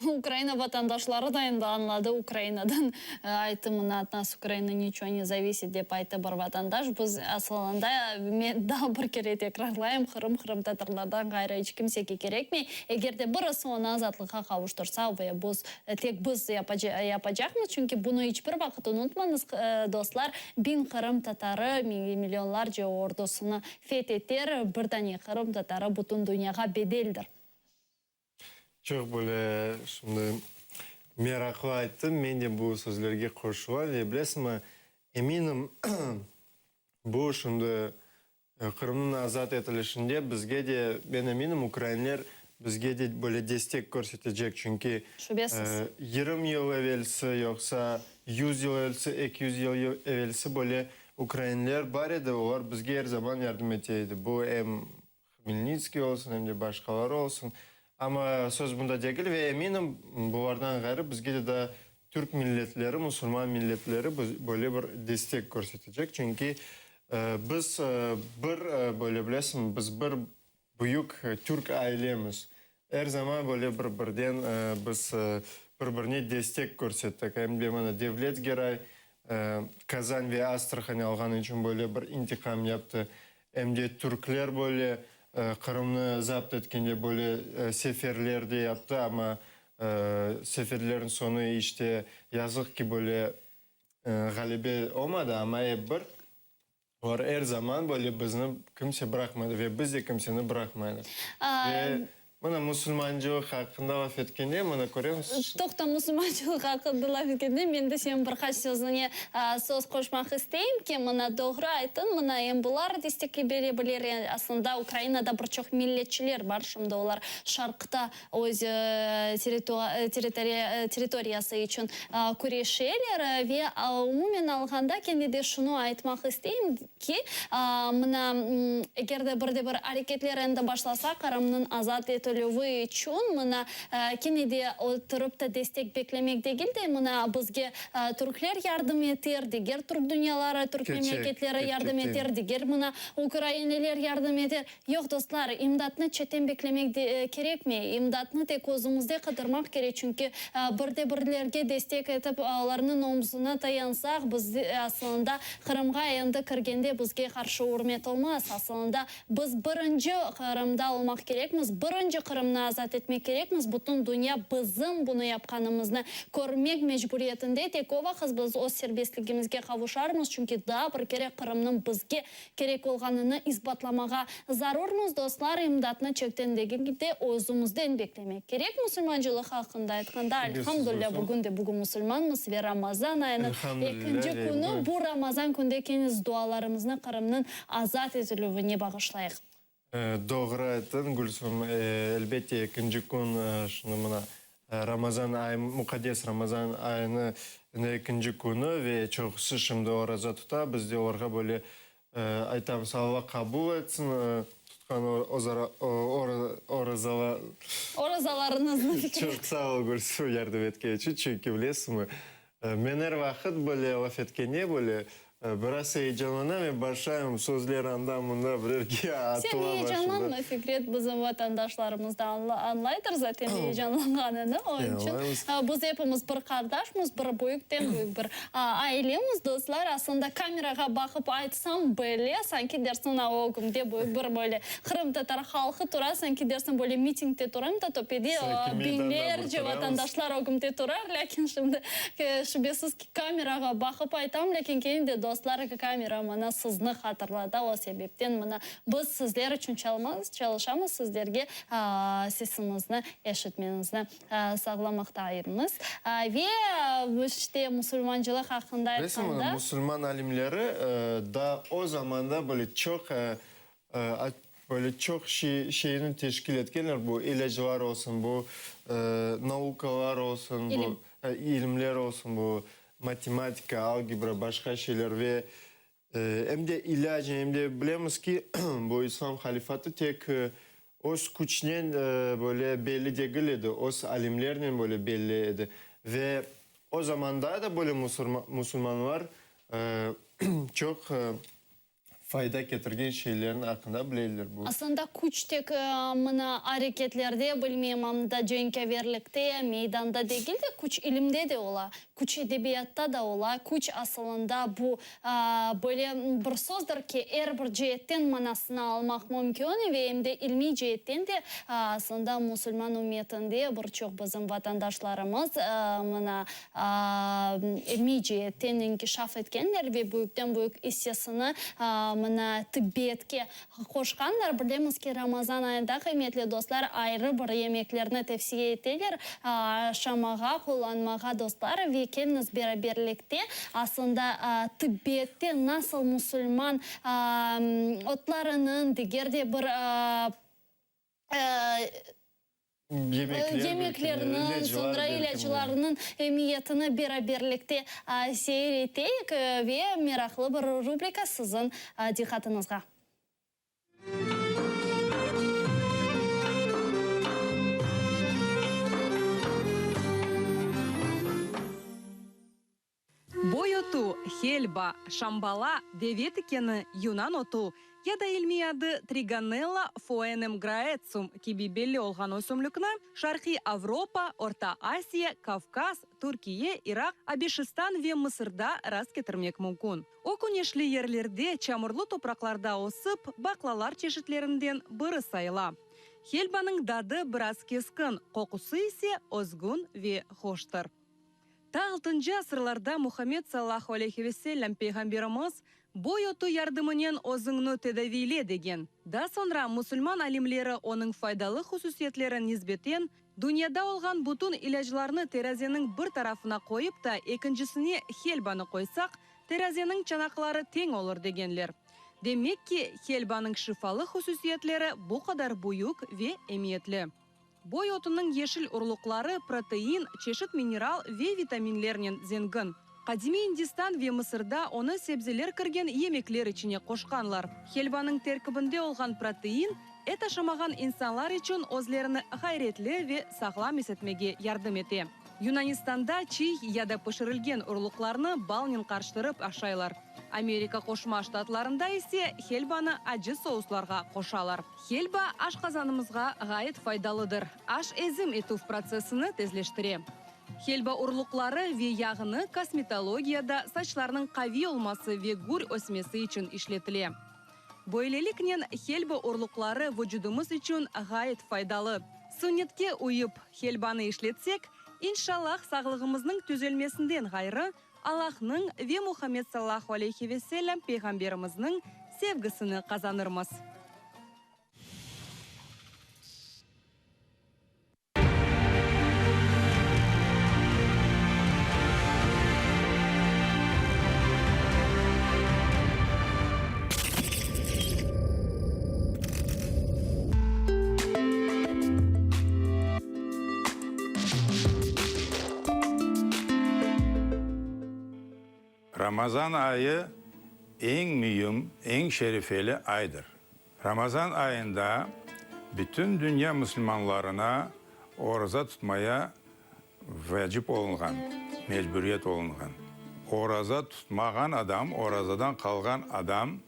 Speaker 1: Ukraina vatandaşları da endi añladı Ukrainadan aytımını от нас Украина ничего не зависит dep ayttı bir vatandaş. Biz asılında men daa bir kere tekrarlayım, Qırım qırımtatarlardan ğayrı iç kimsege kerekmey. Eger de birisi onı azatlıqqa qavuştırsa ve biz tek biz yapacaqmız, çünki bunı iç bir vaqıt unutmañız, dostlar, 1000 qırımtatarı millionlarca ordusını feth eter, bir dane qırımtatarı bütün dünyağa bedeldir.
Speaker 2: Çoq böyle şimdi meraqlı ayttın, men de bu sözlerge qoşulam ve bilesiñmi, eminim, bu şimdi Qırımnıñ azat etilişinde bizge de, men eminim, ukrainler bizge de böyle destek körsetecek, çünki
Speaker 1: Şübesiz.
Speaker 2: 20 yıl evelsi, yoqsa 100 yıl evelsi, 200 yıl evelsi böyle. ukrainler bar edi, olar bizge er zaman yardım ete edi. Bu em Hmelnitskiy olsun, em de başqaları olsun. Amma söz bunda degil ve eminim, bulardan ğayrı bizge de daa türk milletleri, musulman milletleri böyle bir destek körsetecek. Çünki biz bir, böyle bilesiñmi, biz bir büyük türk ailemiz. Er zaman böyle bir birden biz bir birine destek körsettik. Em de mına Devlet Geray Kazan ve Astrahan alğanı içün böyle bir intiqam yaptı. Em de türkler böyle Qırımnı zapt etkende böyle seferler de yaptı, amma seferlerniñ soñu işte yazıq ki böyle ğalebe olmadı, amma ep bir olar er zaman böyle bizni kimse bıraqmadı ve biz de kimseni bıraqmaydıq. Ve Mına musulmancılıq aqqında laf etkende, mına köremiz.
Speaker 1: Toqta, musulmancılıq aqqında laf etkende, men de seniñ bir qaç sözüñe söz qoşmaq isteyim ki, mına doğru ayttıñ, mına em bular destek bere bilir, aslında Ukrainada bir çoq milletçiler bar, şimdi olar şarqta öz territoriyası içün küreşeler ve umumen alğanda kene de şunı aytmaq isteyim, Ki, mına, eger de bir de bir areketler endi başlasa, Qırımnıñ azat etilüvi içün, mına, kene de oturıp ta destek beklemek degil de, mına, bizge türkler yardım eter, diger türk dünyaları, türk memleketleri yardım eter, diger, mına, ukrainliler yardım eter. Yoq, dostlar, imdatnı çetten beklemek de kerekmey, imdatnı tek özümizde qıdırmaq kerek, çünki bir de birlerge destek etip, olarnıñ omzuna tayansaq, biz asılında Qırımğa endi kirgende bizge qarşı ürmet olmaz. Asılında biz birinci Qırımda olmaq kerekmiz, birinci Qırımnı azat etmek kerekmiz, bütün dünya bizim bunı yapqanımıznı körmek mecburiyetinde, tek o vaqıt biz öz serbestligimizge qavuşarmız, çünki daa bir kere Qırımnıñ bizge Kerek olğanını isbatlamağa zarurmız, dostlar, imdatnı çekten degil de, özümizden beklemek kerek. Musulmancılıq aqqında aytqanda, elhamdülilâ, bugün de bugün musulmanmız ve Ramazan ayınıñ ekinci künü, bu Ramazan künde keniz dualarımıznı Qırımnıñ azat etilüvine bağışlayıq.
Speaker 2: Doğru ayttıñ, Gülsüm. Elbette, ekinci kün şunı mına Ramazan ayı, muqaddes Ramazan ayınıñ ekinci künü ve çoqusı şimdi oraza tuta. Biz de olarğa böyle aytamız, Alla qabul etsin tutqan orazalar.
Speaker 1: Orazalarıñıznı.
Speaker 2: Çoq sağ ol, Gülsüm, yardım etken içün, çünki bilesiñmi, Men er vaqıt böyle laf etkende böyle biraz eyecanlanam ve başlayım sözler anda mında birerge atıla
Speaker 1: Sen
Speaker 2: başında.
Speaker 1: eyecanlanma, Fikret, bizim vatandaşlarımız da añlaydır zaten eyecanlanğanını, onıñ içün biz epimiz bir qardaşmız, bir büyükten büyük bir ailemiz, dostlar. Aslında kamerağa baqıp aytsam bile, sanki dersiñ a ögümde büyük bir böyle qırımtatar halqı tura, sanki dersiñ böyle mitingde turam da töpede
Speaker 2: Sanki meydanda bir
Speaker 1: biñlerce
Speaker 2: turamız.
Speaker 1: vatandaşlar ögümde turar, lâkin şimdi şübesiz ki, kamerağa baqıp aytam, lâkin kene de, dostlar, kamera mına sizni hatırlata, o sebepten mına biz sizler içün çalışamız, sizlerge sesimizni eşitmenizni sağlamaqtaymız. Ve işte musulmancılıq aqqında
Speaker 2: Bilesiñmi,
Speaker 1: aytqanda.
Speaker 2: musulman alimleri daa o zamanda böyle çoq Böyle çoq şeyni teşkil etkenler, bu ilâclar olsun, bu naukalar olsun, bu ilimler olsun, bu matematika, algebra, başqa şeyler ve em de ilâc, em de bilemiz ki, bu İslam halifatı tek öz küçnen böyle belli degil edi, öz alimlernen böyle belli edi. Ve o zamanda da böyle musulmanlar çoq fayda ketirgen şeylerniñ aqqında bileyler bu.
Speaker 1: Aslında küç tek mına areketlerde, bilmeyim, anda cenkâverlikte, meydanda degil de, küç ilimde de ola, küç edebiyatta da ola, küç asılında bu böyle bir sözdir ki, er bir ceetten manasını almaq mümkün ve em de ilmiy ceetten de aslında musulman ümmetinde bir çoq bizim vatandaşlarımız mına İlmiy ceetten inkişaf etkenler ve büyükten-büyük issesini mına tıbbiyetke qoşqanlar. Bilemiz ki, Ramazan ayında, qıymetli dostlar, ayrı bir yemeklerni tevsiye eteler aşamağa, qullanmağa, dostlar. Ve keliñiz beraberlikte aslında tıbbiyette nasıl musulman otlarınıñ, diger de bir.
Speaker 2: Yemekler,
Speaker 1: Yemeklerniñ, soñra ilâclarnıñ emiyetini beraberlikte seyir eteyik ve meraqlı bir rubrika siziñ diqqatıñızğa.
Speaker 15: Boy otu, helba, şambala, deve tikeni, yunan otu ya da ilmiy adı Trigonella foenem-graecum kibi belli olğan ösümlikni Şarqiy Avropa, Orta Asiya, Kavkaz, Türkiye, İraq, Abeşistan ve Mısırda rast ketirmek mümkün. O küneşli yerlerde, çamurlı topraqlarda ösip, baqlalar çeşitlerinden biri sayıla. Helbanıñ dadı biraz keskin, qoqusı ise özgün ve hoştır. Ta altıncı asırlarda Muhammed sallahu aleyhi ve sellem peyğamberimiz, Boy otu yardımınen özüñni tedaviyle degen. Daa soñra musulman alimleri onıñ faydalı hususiyetleri nisbeten, dünyada olğan bütün ilâclarnı terazeniñ bir tarafına qoyıp da ekincisine helbanı qoysaq, terazeniñ çanaqları teñ olur degenler. Demek ki, helbanıñ şifalı hususiyetleri bu qadar büyük ve emiyetli. Boy otunıñ yeşil urluqları protein, çeşit mineral ve vitaminlernen zengin. Qadimiy İndistan ve Mısırda onı sebzeler kirgen yemekler içine qoşqanlar. Helvanıñ terkibinde olğan protein, et aşamağan insanlar içün özlerini ğayretli ve sağlam is etmege yardım ete. Yunanistanda çiy ya da pişirilgen urluqlarnı balnen qarıştırıp aşaylar. Amerika Qoşma Ştatlarında ise helvanı acı souslarğa qoşalar. Helba aşqazanımızğa ğayet faydalıdır, aş ezim etüv protsessini tezleştire. Helba urluqları ve yağını kosmetologiyada saçlarnıñ qaviy olması ve gür ösmesi içün işletile. Böyleliknen, helba urluqları vucudımız içün ğayet faydalı. Sunnetke uyıp, helbanı işletsek, inşallah sağlığımıznıñ tüzelmesinden ğayrı, Allahnıñ ve Muhammed sallahu aleyhi ve sellem peyğamberimizniñ sevgisini qazanırmız.
Speaker 16: Ramazan ayı eñ müim, eñ şerifeli aydır. Ramazan ayında bütün dünya musulmanlarına oraza tutmaya vacip olunğan, mecburiyet olunğan. Oraza tutmağan adam, orazadan qalğan adam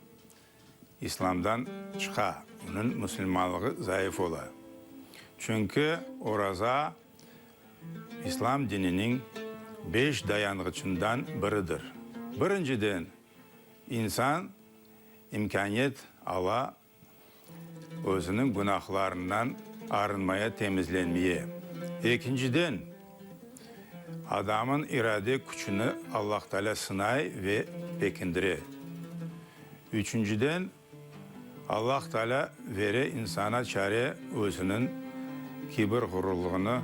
Speaker 16: İslamdan çıqa, onıñ musulmanlığı zayıf ola. Çünki oraza İslam dininiñ beş dayanğıçından biridir. Birinciden, insan imkâniyet ala özüniñ günahlarından arınmaya, temizlenmeye. Ekinciden, adamın irade küçüni Allah Teala sınay ve pekindire. Üçünciden, Allah Teala vere insana çare özüniñ kibir-ğururlığını,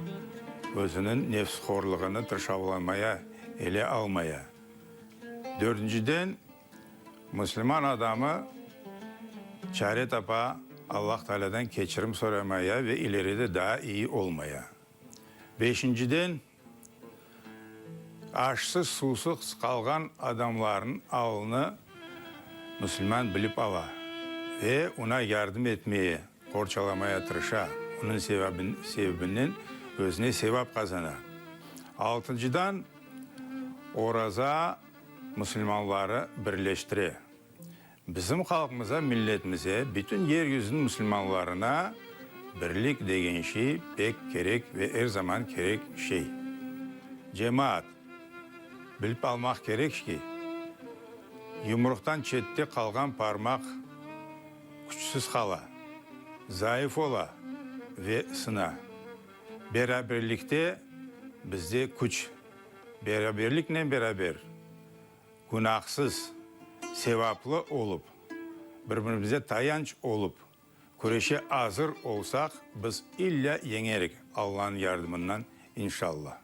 Speaker 16: özüniñ nefshorlığını tırşavlamaya, ele almaya. Dördünciden, Müslüman adamı çare tapa Allah Tealadan keçirim soramaya ve ileride daa iyi olmaya. Beşinciden, aşsız-suvsız qalğan adamlarnıñ alını müslüman bilip ala ve oña yardım etmeye, qorçalamaya tırışa, onıñ sebebinden özüne sevap qazana. Altıncıdan, oraza musulmanları birleştire. Bizim halqımıza, milletimize, bütün yer yüzüniñ musulmanlarına birlik degen şey pek kerek ve er zaman kerek şey. Cemaat, bilip almaq kerek ki, yumruqtan çette qalğan parmaq küçsüz qala, zayıf ola ve sına. Beraberlikte bizde küç. Beraberliknen beraber, günahsız, sevaplı olıp, bir-birimize tayanç olıp, küreşe azır olsaq, biz illâ yeñerik, Allanıñ yardımından, inşalla.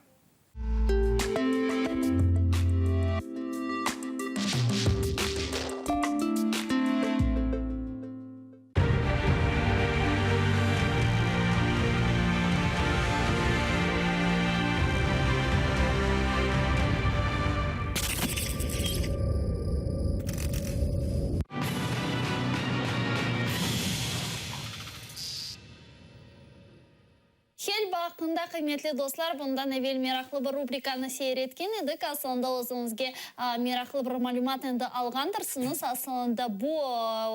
Speaker 1: Helba aqqında, qıymetli dostlar, bundan evel meraqlı bir rubrikanı seyir etken edik. Asılında özüñizge meraqlı bir malümat endi alğandırsıñız. Asılında bu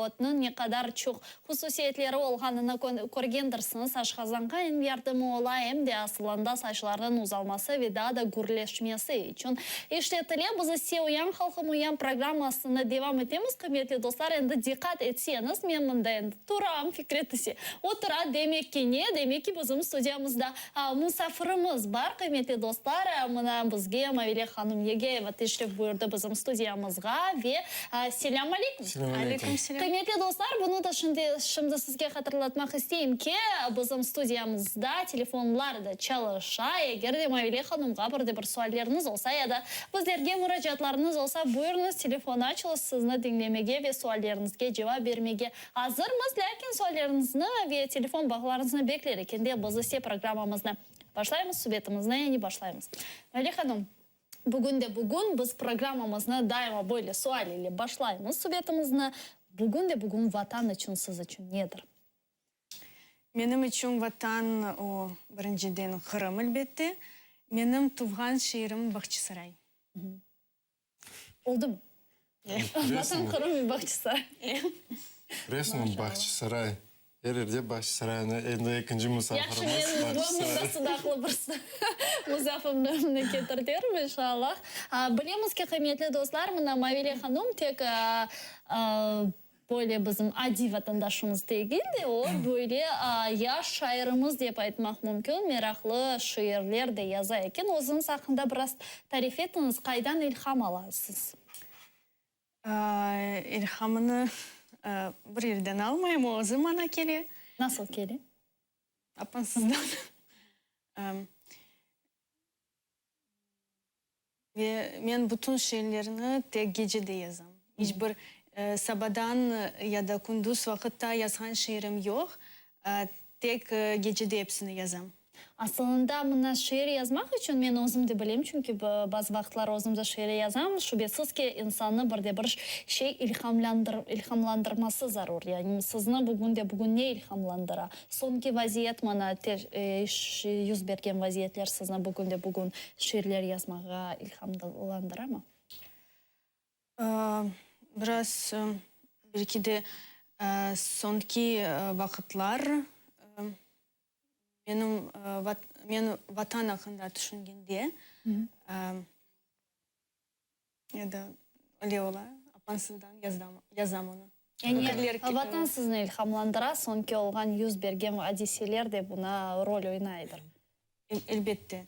Speaker 1: otnıñ ne qadar çoq hususiyetleri olğanını körgendirsiñiz. Aşqazanğa em yardımı ola, em de asılında saçlarnıñ uzalması ve daa da gürleşmesi içün işletile. Biz ise Uyan, halqım, uyan programmasını devam etemiz. Qıymetli dostlar, endi diqqat etseñiz, men mında endi turam, Fikret ise otura, demek ki ne? Demek ki bizim studiyamızda musafirimiz bar, qıymetli dostlar. Mına bizge Mavile hanım Yegayeva teşrif buyurdı bizim studiyamızğa ve selâm aleyküm.
Speaker 2: Selâm aleyküm.
Speaker 1: Qıymetli dostlar, bunı da şimdi, şimdi sizge hatırlatmaq isteyim ki, bizim studiyamızda telefonlar da çalışa. Eger de Mavile hanımğa bir de bir sualleriñiz olsa ya da bizlerge muracaatlarıñız olsa, buyurıñız, telefon açılız, sizni diñlemege ve sualleriñizge cevap bermege Azırmız, lâkin sualleriñizni ve telefon bağlarıñıznı bekler ekende biz ise programmamıznı başlaymız, subetimizni yani başlaymız. Mavile hanım, bugün de bugün biz programmamıznı daima böyle sual ile başlaymız subetimizni, bugün de bugün Vatan içün siz içün nedir?
Speaker 17: Menim içün Vatan, o, birinciden, Qırım, elbette. Menim tuvğan şeerim Bağçasaray.
Speaker 1: Oldu mu? Vatan Qırım ve Bağçasaray.
Speaker 2: Resmen Bağçasaray. Er yerde Bağçasaraynı endi ekinci
Speaker 1: musafirimiz Yahşı, men bu mında sudaqlı bir musafirni ketirterim, inşallah. Bilemiz ki, qıymetli dostlar, mına Mavile hanum tek Böyle bizim adiy vatandaşımız degil de, o, böyle yaş şairimiz dep aytmaq mümkün, meraqlı şiirler de yaza eken. Özüñiz aqqında biraz tarif etiñiz, qaydan ilham alasız?
Speaker 17: İlhamını bir yerden almayım, o özü maña kele.
Speaker 1: Nasıl kele?
Speaker 17: Apansızdan. Ve men bütün şiirlerni tek gecede yazam. İç bir sabadan ya da kündüz vaqıtta yazğan şiirim yoq, tek gecede epsini yazam.
Speaker 1: Asılında, mına şiir yazmaq içün, men özüm de bilem, çünki bazı vaqıtlar özüm de şiir yazam, şübesiz ki, insannı bir de bir şey ilhamlandırması zarur. Yani sizni bugün de bugün ne ilhamlandıra? Soñki vaziyet mana yüz bergen vaziyetler sizni bugün de bugün şiirler yazmağa ilhamlandıramı?
Speaker 17: Biraz, belki de, soñki vaqıtlar menim men Vatan aqqında tüşüngende, Ya da öyle ola, apansızdan yazam onı.
Speaker 1: Yani Vatan sizni ilhamlandıra, soñki olğan yüz bergen adiseler de buna rol oynaydır.
Speaker 17: Elbette.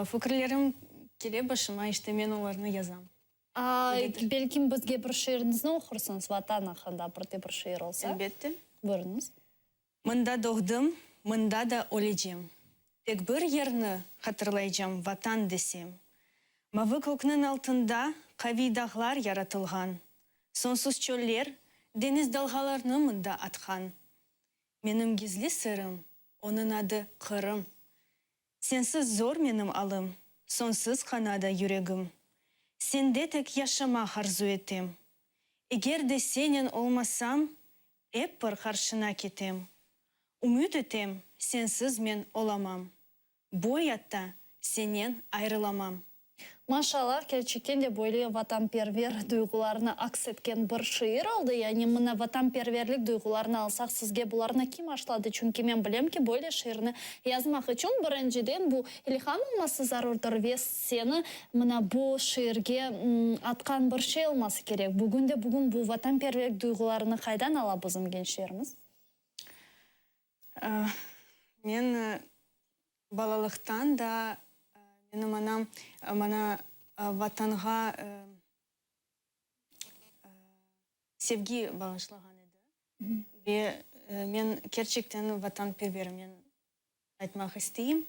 Speaker 17: Fikirlerim kele başıma, işte men olarnı yazam.
Speaker 1: Belkim bizge bir şiiriñizni oqursıñız, Vatan aqqında bir de bir şiir olsa.
Speaker 17: Elbette.
Speaker 1: Buyurıñız.
Speaker 17: Mında doğdım, mında da ölecem. Tek bir yerni hatırlaycam, Vatan desem. Mavı kökniñ altında qaviy dağlar yaratılğan, Soñsuz çöller, deñiz dalğalarnı mında atqan. Menim gizli sırım, onıñ adı Qırım. Sensiz zor menim alım, soñsuz qanada yüregim. Sende tek yaşamaq arzu etem. Eger de senen olmasam, ep bir qarşına ketem. Ümüt etem, sensiz men olamam. Bu ayatta senen ayrılamam.
Speaker 1: Maşallah, kerçekten de böyle vatanperver duyğularını aks etken bir şiir oldı. Yani mına vatanperverlik duyğularını alsaq, sizge bularnı kim aşladı? Çünki men bilem ki, böyle şiirni yazmaq içün birinciden bu ilham olması zarurdır ve seni mına bu şiirge atqan bir şey olması kerek. Bugün de bugün bu vatanperverlik duyğularını qaydan ala bizim gençlerimiz?
Speaker 17: Men balalıqtan da menim anam maña Vatanğa sevgi bağışlağan edi. Ve men kerçekten vatanperverim, men aytmaq isteyim.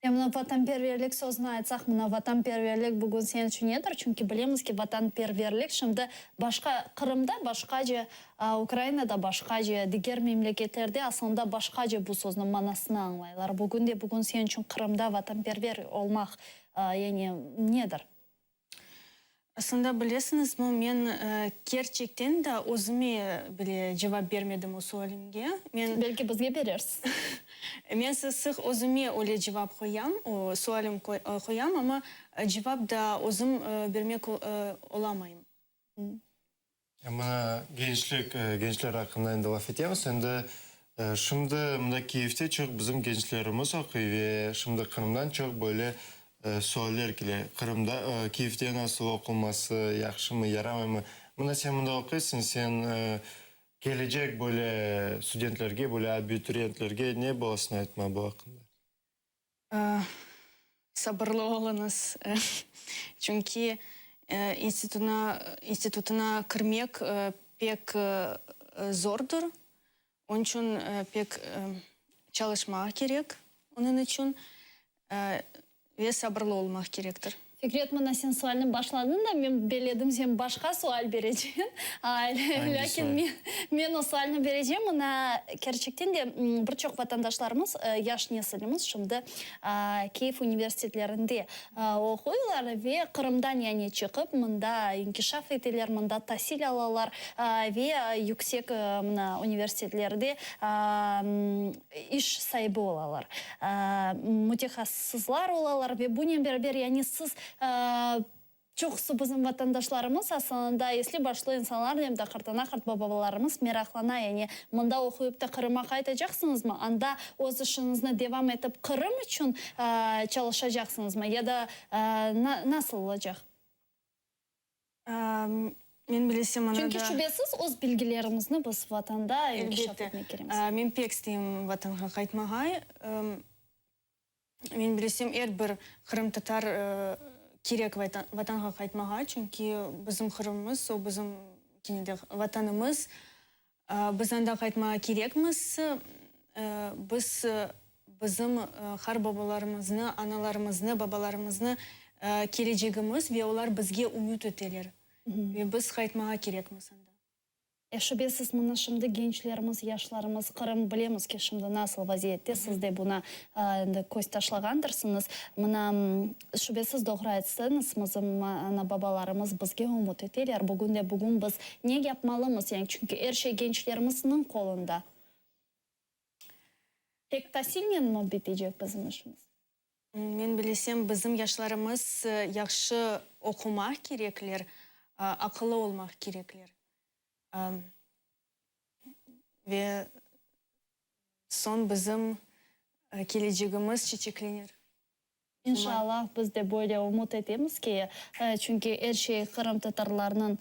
Speaker 1: Ya mına vatanperverlik sözüni aytsaq, mına vatanperverlik bugün sen içün nedir? Çünki bilemiz ki, vatanperverlik şimdi başqa, Qırımda başqace, Ukrainada başqace, diger memleketlerde aslında başqace bu sözniñ manasını añlaylar. Bugün de bugün sen içün Qırımda vatanperver olmaq, yani nedir?
Speaker 17: Aslında bilesiñizmi, men kerçekten de özüme bile cevap bermedim o sualimge. Men.
Speaker 1: Belki bizge berersiz.
Speaker 17: Men sıq-sıq özüme öyle cevap qoyam, o sualim qoyam, amma cevap da özüm bermek olamayım.
Speaker 2: Mına gençlik, gençler aqqında endi laf etemiz. Endi şimdi mında Kiyevde çoq bizim gençlerimiz oquy ve şimdi Qırımdan çoq böyle sualler kele. Qırımda, Kiyevde nasıl oqulması, yahşımı, yaramaymı? Mına sen mında oquysıñ, sen kelecek böyle studentlerge, böyle abituriyentlerge ne bolasıñ aytma bu aqqında?
Speaker 17: Sabırlı oluñız, çünki institutına kirmek pek zordır, onıñ içün pek çalışmaq kerek onıñ içün ve sabırlı olmaq kerektir.
Speaker 1: Fikret, mına sen sualni başladıñ da, men belledim sen başqa sual bereceñ, lâkin men o sualni berecem. Mına kerçekten de bir çoq vatandaşlarımız, yaş nesilimiz şimdi Kiyev universitetlerinde oquylar ve Qırımdan yani çıqıp mında inkişaf eteler, mında tasil alalar ve yüksek mına universitetlerde iş saibi olalar, mütehassıslar olalar ve bunen beraber yani siz, çoqusı bizim vatandaşlarımız aslında esli-başlı insanlar, em de qartana, qartbabalarımız meraqlana, yani mında oquyıp da Qırıma qaytacaqsıñızmı, anda öz işiñizni devam etip Qırım içün çalışacaqsıñızmı ya da nasıl olacaq?
Speaker 17: Men bilesem, ana da.
Speaker 1: Çünki şübesiz öz bilgilerimizni biz Vatanda inkişaf etmek kerekmiz.
Speaker 17: Elbette. Men pek isteyim Vatanğa qaytmağa. Men bilesem, er bir qırımtatar kerek Vatanğa qaytmağa, çünki bizim Qırımımız, o bizim kene de Vatanımız. Biz anda qaytmağa kerekmiz. Biz bizim qartbabalarımıznı, analarımıznı, babalarımıznı kelecegimiz ve olar bizge ümüt eteler. Ve biz qaytmağa kerekmiz anda.
Speaker 1: E, şübesiz, mına şimdi gençlerimiz, yaşlarımız, Qırım, bilemiz ki, şimdi nasıl vaziyette, siz de buna endi köz taşlağandırsıñız. Mına, şübesiz doğru aytsañız, bizim ana-babalarımız bizge ümüt eteler. Bugün de bugün biz Ne yapmalımız, yani, çünki er şey gençlerimizniñ qolunda. Tek tasilnenmi bitecek bizim işimiz?
Speaker 17: Men bilesem, bizim yaşlarımız yahşı oqumaq kerekler, aqıllı olmaq kerekler. Ve soñ bizim kelecegimiz çeçeklenir.
Speaker 1: İnşallah, biz de böyle ümüt etemiz ki, çünki er şey qırımtatarlarnıñ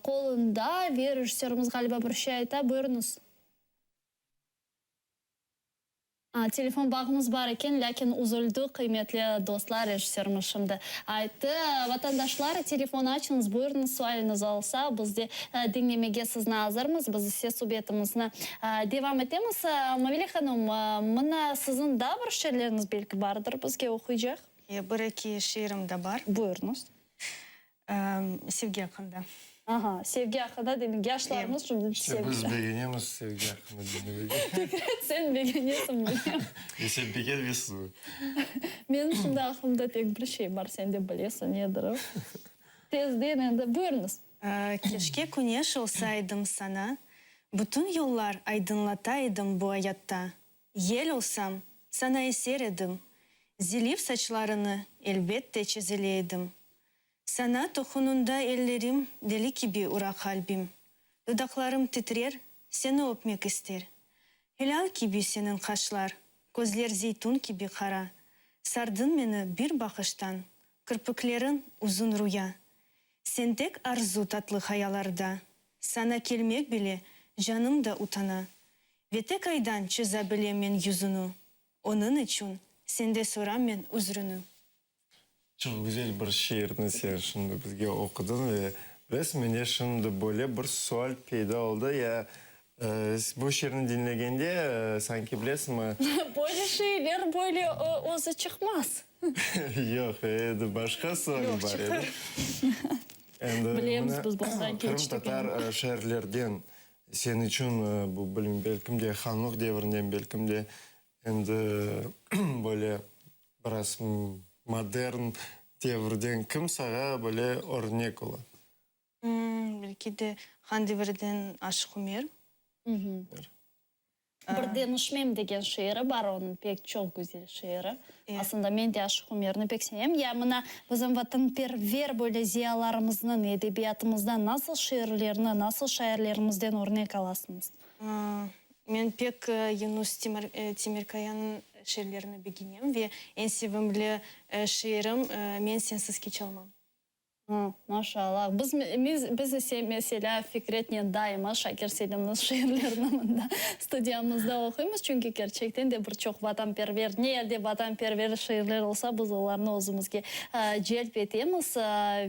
Speaker 1: qolunda ve rejissörımız ğaliba bir şey ayta, buyurıñız. Telefon bağımız bar eken, lâkin üzüldi, qıymetli dostlar, rejissörımız şimdi ayttı. Vatandaşlar, telefon açıñız, buyurıñız, sualiñiz olsa, biz de diñlemege sizni azırmız, biz ise subetimizni devam etemiz. Mavile hanım, mına siziñ daa bir şiirleriñiz belki bardır bizge oquycaq?
Speaker 17: Bir-eki şiirim de bar.
Speaker 1: Buyurıñız.
Speaker 17: Sevgi aqqında.
Speaker 1: Aha, sevgi aqqında, demek, yaşlarımız şimdi
Speaker 2: İşte biz begenemiz sevgi aqqında diñlemege.
Speaker 1: Fikret, sen begenesiñ, bilem.
Speaker 2: E sen begenmeysiñmi?
Speaker 1: Menim şimdi aqlımda tek bir şey bar, sen de bilesiñ nedir o. Tezden endi, buyurıñız.
Speaker 17: Keşke küneş olsaydım sana, Bütün yollar aydınlata edim bu ayatta. Yel olsam, sana eser edim, Zilif saçlarını elbette çezele edim. Sana toqununda ellerim deli kibi ura qalbim, Dudaqlarım titrer, seni öpmek ister. Hilâl kibi seniñ qaşlar, közler zeytun kibi qara, Sardıñ meni bir baqıştan, kirpikleriñ uzun ruya. Sen tek arzu tatlı hayalarda, Sana kelmek bile canım da utana. Ve tek aydan çıza bilem men yüzüni, Onıñ içün sende soram men üzrüni.
Speaker 2: Çoq güzel bir şiirni sen şimdi bizge oqudıñ ve bilesiñ, mende şimdi böyle bir sual peyda oldı, ya bu şiirni diñlegende, sanki bilesiñmi.
Speaker 1: Böyle şeyler böyle özü çıqmaz.
Speaker 2: Yoq, endi başqa sual bar edi. Endi
Speaker 1: Bilemiz biz bundan keçtik.
Speaker 2: Qırımtatar şairlerden sen içün bu, bilmeyim, belkim de hanlıq devrinden, belkim de endi böyle biraz modern. Devirden kim saña böyle örnek ola?
Speaker 17: Belki de Han Devirden Aşıq Ümer.
Speaker 1: Bir deñişmem degen şiiri bar onıñ, pek çoq güzel şiiri. Aslında men de Aşıq Ümerni pek sevem. Ya mına bizim vatanperver böyle ziyalarımıznıñ edebiyatımızdan nasıl şiirlerni, nasıl şairlerimizden örnek alasıñız?
Speaker 17: Men pek Yunus Temirkayanıñ şiirlerini begenem ve eñ sevimli şiirim Men sensiz keçalmam.
Speaker 1: Maşallah. Biz, biz ise, meselâ, Fikretnen daima Şakir Selimniñ şiirlerini mında studiyamızda oquymız, çünki kerçekten de bir çoq vatanperver, ne yerde vatanperver şiirler olsa, biz olarnı özümizge celp etemiz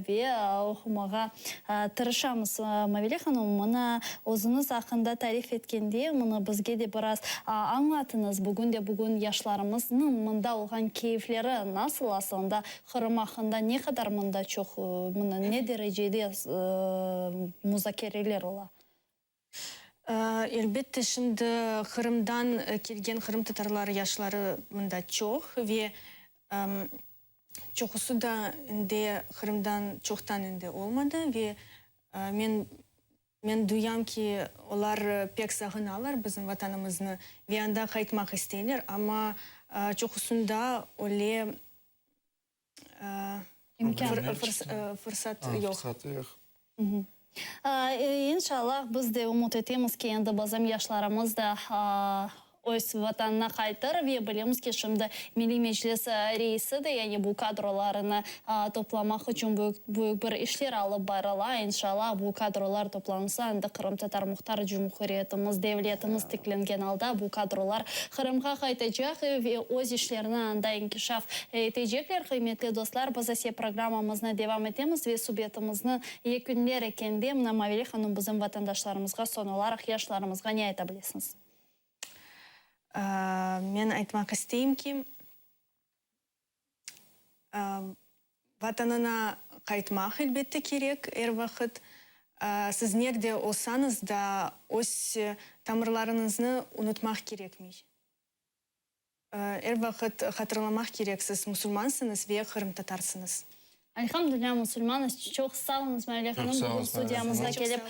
Speaker 1: ve oqumağa tırışamız. Mavile hanım, mına, özüñiz aqqında tarif etkende, mına, bizge de biraz añlatıñız, bugün de bugün yaşlarımıznıñ mında olğan keyfleri nasıl aslında, Qırım aqqında ne qadar mında çoq, mına ne derecede muzakereler ola?
Speaker 17: Elbette, şimdi Qırımdan kelgen qırımtatarlar yaşları mında çoq ve çoqusı da indi Qırımdan çoqtan indi olmadı ve men men duyam ki, olar pek sağınalar bizim Vatanımıznı ve anda qaytmaq isteyler, amma çoqusında öyle fırsat yoq.
Speaker 1: İnşallah, biz de ümüt etemiz ki, endi bizim yaşlarımız da öz Vatanına qaytır ve bilemiz ki, şimdi Milliy Meclis reisi de, yani bu kadrolarını toplamaq içün büyük büyük bir işler alıp barıla. İnşallah, bu kadrolar toplansa, endi Qırımtatar Muhtar Cumhuriyetimiz, devletimiz tiklengen alda bu kadrolar Qırımğa qaytacaq ve öz işlerini anda inkişaf etecekler. Qıymetli dostlar, biz ise programmamıznı devam etemiz ve subetimizni yekünler ekende, mına Mavile hanım bizim vatandaşlarımızğa, soñ olaraq yaşlarımızğa ne ayta bilesiñiz?
Speaker 17: Men aytmaq isteyim ki, Vatanına qaytmaq, elbette, kerek er vaqıt. Siz nerde olsañız da, öz tamırlarıñıznı unutmaq kerekmey. Er vaqıt hatırlamaq kerek, siz musulmansıñız ve qırımtatarsıñız.
Speaker 1: Elhamdülilâ, musulmanız. Çoq sağ oluñız, Mavile hanım, bugün studiyamızğa kelip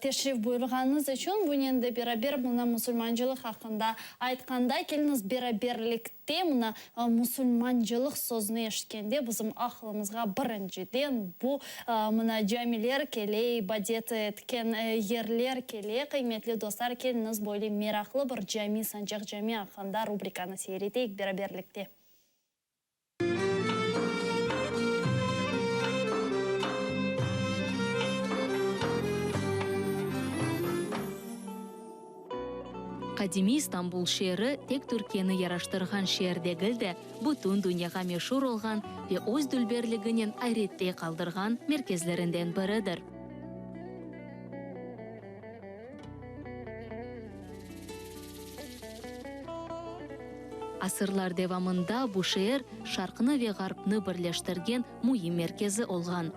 Speaker 1: teşrif buyurğanıñız içün. Bunen de beraber mına musulmancılıq aqqında aytqanda, keliñiz beraberlikte mına musulmancılıq sözüni eşitkende bizim aqlımızğa birinciden bu mına camiler kele, ibadet etken yerler kele. Qıymetli dostlar, keliñiz böyle meraqlı bir cami, Sancaq cami aqqında rubrikanı seyir eteyik beraberlikte.
Speaker 4: Qadimiy İstanbul şeeri tek Türkiyeni yaraştırğan şeer degil de, bütün dünyağa meşur olğan ve öz dülberliginen ayrette qaldırğan merkezlerinden biridir. Asırlar devamında bu şeer Şarqnı ve Ğarpnı birleştirgen müim merkezi olğan.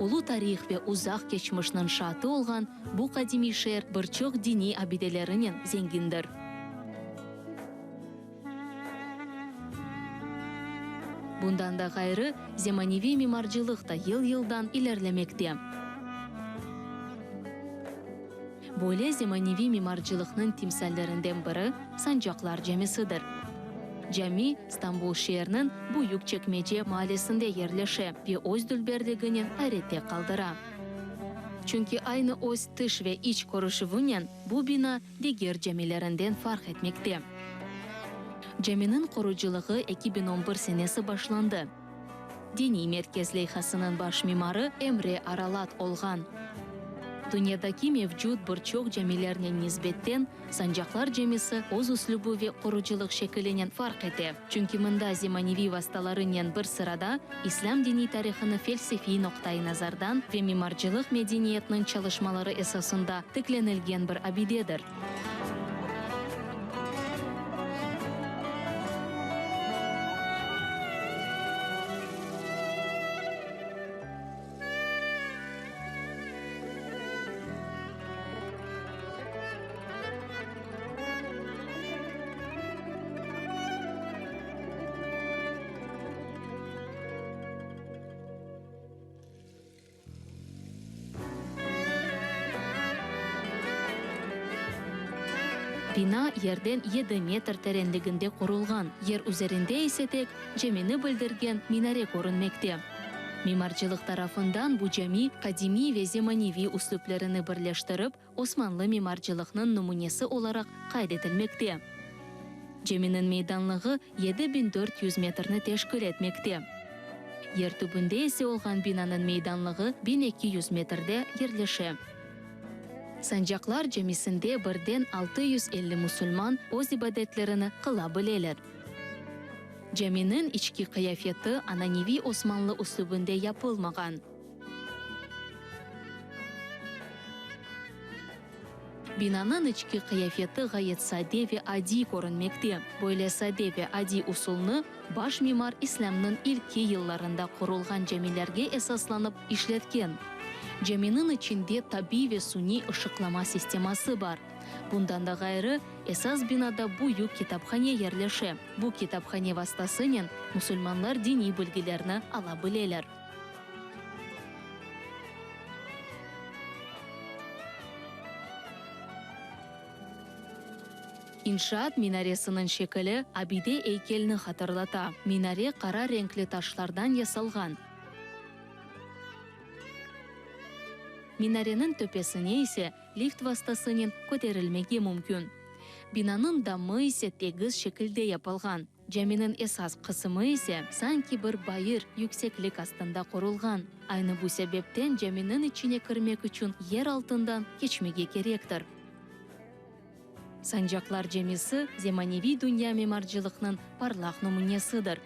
Speaker 4: Ulu tarih ve uzaq keçmişniñ şaatı olğan bu qadimiy şeer bir çoq diniy abidelerinen zengindir. Bundan da ğayrı, zemaneviy mimarcılıq da yıl-yıldan ilerlemekte. Böyle zemaneviy mimarcılıqnıñ timsallerinden biri Sancaqlar camisidir. Cami Stambul şeeriniñ Büyük Çekmece maalesinde yerleşe ve öz dülberliginen ayrette qaldıra. Çünki aynı öz tış ve iç körüşüvinen bu bina diger camilerinden farq etmekte. Caminiñ qurucılığı 2011 senesi başlandı. Diniy merkez leyhasınıñ baş mimarı Emre Aralat olğan. Dünyadaki mevcut bir çoq camilernen nisbetten Sancaqlar camisi öz üslübi ve qurucılıq şekilinen farq ete, çünki mında zemaneviy vastalarınen bir sırada İslâm diniy tarihını felsefiy noqtai nazardan ve mimarcılıq medeniyetiniñ çalışmaları esasında tiklenilgen bir abidedir. Bina yerden yedi metr terenliginde qurulğan, yer üzerinde ise tek camini bildirgen minare körünmekte. Mimarcılıq tarafından bu cami qadimiy ve zemaneviy üslüplerini birleştirip, osmanlı mimarcılıqnıñ nümünesi olaraq qayd etilmekte. Caminiñ meydanlığı 7400 metrni teşkil etmekte. Yer tübünde ise olğan binanıñ meydanlığı 1200 metrde yerleşe. Sancaqlar camisinde birden 650 musulman öz ibadetlerini qıla bileler. Caminiñ içki qıyafeti ananeviy osmanlı üslübinde yapılmağan. Binanıñ içki qıyafeti ğayet sade ve adiy körünmekte. Böyle sade ve adiy usulnı baş mimar İslâmnıñ ilki yıllarında qurulğan camilerge esaslanıp işletken. Caminiñ içinde tabiy ve suniy ışıqlama sisteması bar. Bundan da ğayrı, esas binada büyük kitaphane yerleşe. Bu kitaphane vastasınen musulmanlar diniy bilgilerni ala bileler. İnşaat minaresiniñ şekili abide eykelni hatırlata. Minare qara renkli taşlardan yasalğan. Minareniñ töpesine ise lift vastasınen köterilmege mümkün. Binanıñ damı ise tegiz şekilde yapılğan. Caminiñ esas qısımı ise sanki bir bayır, yükseklik astında qurulğan. Aynı bu sebepten caminiñ içine kirmek içün yer altından keçmege kerektir. Sancaqlar camisi zemaneviy dünya mimarcılıqnıñ parlaq nümünesidir.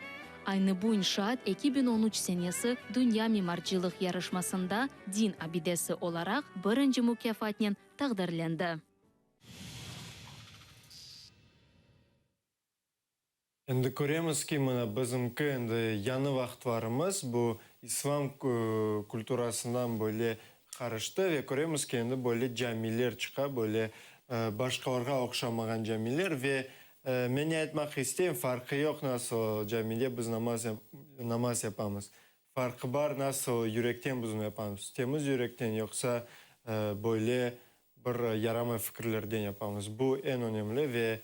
Speaker 4: Aynı bu inşaat 2013 senesi Dünya mimarcılıq yarışmasında din abidesi olaraq birinci mukâfatnen taqdirlendi.
Speaker 2: Endi köremiz ki, mına bizimki endi yañı vaqıtlarımız bu islam kulturasından böyle qarıştı ve köremiz ki, endi böyle camiler çıqa, böyle başqalarğa oqşamağan camiler ve men ne aytmaq isteyim, farqı yoq nasıl camide biz namaz namaz yapamız. Farqı bar nasıl yürekten biz onı yapamız, temiz yürekten yoqsa böyle bir yaramay fikirlerden yapamız. Bu eñ önemli ve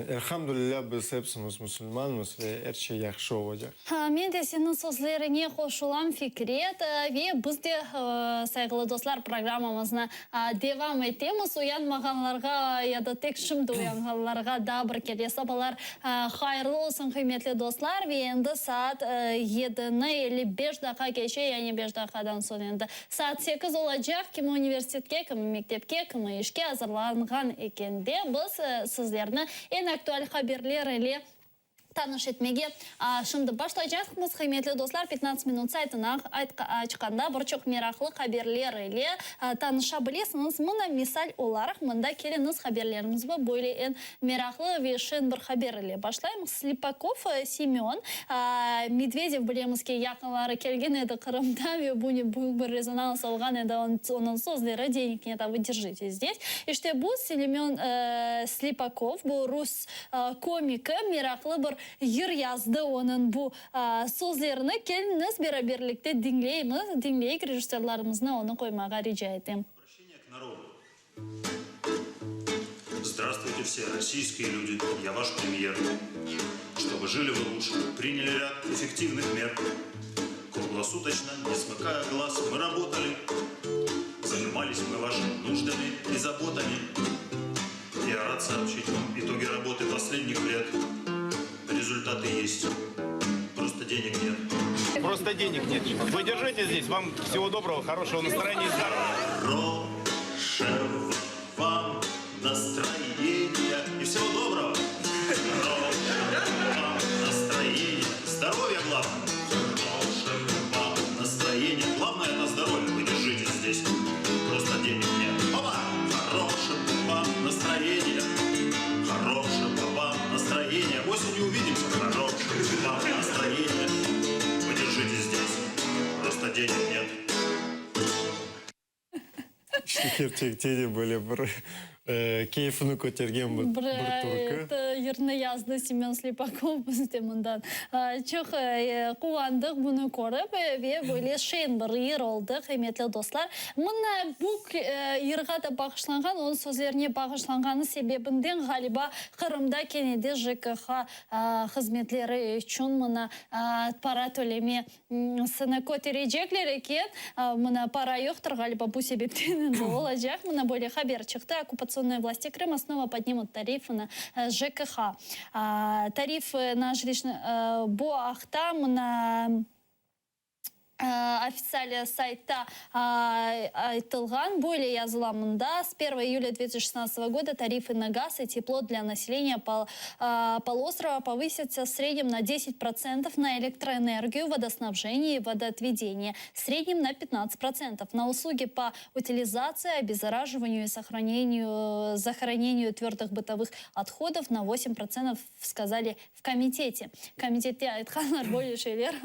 Speaker 2: Elhamdülilâ, biz hepsimiz musulmanmız ve er şey yahşı olacaq.
Speaker 1: Men de seniñ sözleriñe qoşulam, Fikret. Ve biz de, sayğılı dostlar, programmamıznı devam etemiz. Uyanmağanlarğa ya da tek şimdi uyanğanlarğa daa bir kere sabalar hayırlı olsun, qıymetli dostlar. Ve endi saat yedini 55 daqqa keçe, yani beş daqqadan soñ endi Saat sekiz olacaq, kimi universitetke, kimi mektepke, kimi işke azırlanğan ekende, biz sizlerni eñ aktual haberler ile tanış etmege şimdi başlaycaqmız. Qıymetli dostlar, Petnadtsat minut saytını açqanda bir çoq meraqlı haberler ile tanışa bilesiñiz. Mına misal olaraq, mında keliñiz haberlerimizni böyle eñ Meraqlı ve şeñ bir haber ile başlaymız. Slepakov Semyon, Medvedev bilemiz ki, yaqınları kelgen edi Qırımda ve bu büyük bir rezonans olğan edi, onıñ sözleri, Deneg net, a vı derjites zdes. İşte bu Semyon Slepakov, bu rus komiki, meraqlı bir yır yazdı, onıñ bu sözlerini keliñiz beraberlikte diñleymiz, diñleyik, rejissörlarımıznı onı qoymağa rica etem.
Speaker 18: Здравствуйте все российские люди, я ваш премьер. Чтобы жили вы лучше, приняли ряд эффективных мер. Круглосуточно, не смыкая глаз, мы работали. Занимались мы вашими нуждами и заботами. Я рад сообщить вам итоги работы последних лет. Результаты есть. Просто денег нет.
Speaker 19: Просто денег нет. Вы держите здесь. Вам всего доброго, хорошего настроения и здоровья.
Speaker 18: Хорошего вам настроения и всего доброго. Хорошего вам настроения. Здоровья главное. Хорошего вам настроения. Главное это здоровье. Вы держите здесь. Просто денег нет. Опа! Хорошего вам настроения. Хорошего вам настроения. Осенью увидимся. Хорошего вам настроения. Вы держитесь здесь. Просто денег нет.
Speaker 2: İşte kerçekten de böyle bir. Keyfini kötergen bir türkü.
Speaker 1: Bir yırnı yazdı Semyon Slepakov, biz de mından çoq quvandıq bunı körip ve böyle şeñ bir yır oldı, qıymetli dostlar. Mına bu yırğa da bağışlanğan, onıñ sözlerine bağışlanğanı sebebinden, ğaliba, Qırımda kene de JKH hızmetleri içün mına para töleme Sını köterecekler eken, mına para yoqtır, ğaliba, bu sebepten endi olacaq. Mına böyle haber çıqtı, Okkupatsionnıye vlasti Krıma snova podnimut tarifı na JKH. Tarif na jilişnıy bu aqta mına ofitsial saytta aytılğan, böyle yazıla mında, S pervogo iyulya dve tısячи şestnadtsatogo goda tarifı na gaz i teplo dlâ naseleniya poluostrova povısятся v srednem na deset protsentov, na elektroenergiyu, vodoснабжение i vodootvedeniye, v srednem na pyatnadtsat protsentov, na uslugi po utilizatsiyi, obezzaраживанию i sohraneniyu, zahraneniyu tverdых bıtovых othodov na vosem protsentov, skazali v komitete. Komitette aytqanlar böyle şeyler.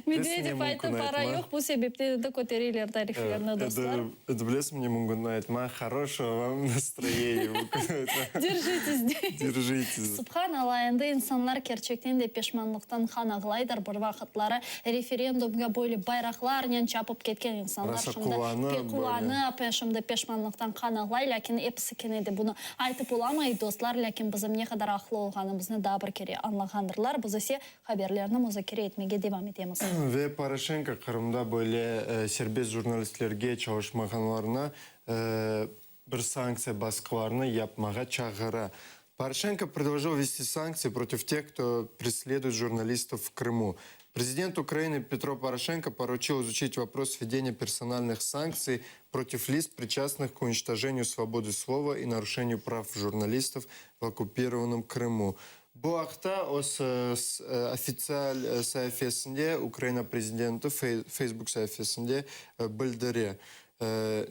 Speaker 1: Medvedev ayttı, para yoq, bu sebepten endi kötereler tariflerni, dostlar.
Speaker 2: Endi bilesiñmi ne mümkün aytma, horoşego vam nastrayeniya mümkün aytma.
Speaker 1: Держитесь dey.
Speaker 2: Держитесь.
Speaker 1: Subhanallah, endi insanlar kerçekten de peşmanlıqtan qan ağlaydır. Bir vaqıtları referendumğa böyle bayraqlarnen çapıp ketken insanlar şimdi quvanıp, şimdi peşmanlıqtan qan ağlay, lâkin episi kene de bunı Aytıp olamayıq, dostlar, lâkin bizim ne qadar aqlı olğanımıznı daa bir kere añlağandırlar. Biz ise haberlerni muzakere etmege devam etemiz.
Speaker 2: Ve Poroşenko Qırımda böyle serbest jurnalistlerge çalışmağanlarına bir sanktsiya basqılarını yapmağa çağıra. Poroşenko predlojil vvesti sanktsii protiv teh, kto presleduet jurnalistov v Krımu. Prezident Ukrainy Petro Poroşenko poruçil izuçit vopros vvedeniya personalnıh sanktsiy против лиц, причастных к уничтожению свободы слова и нарушению прав журналистов в оккупированном Крыму. Bu aqta öz ofitsial saifesinde Ukraina prezidenti Facebook saifesinde bildire.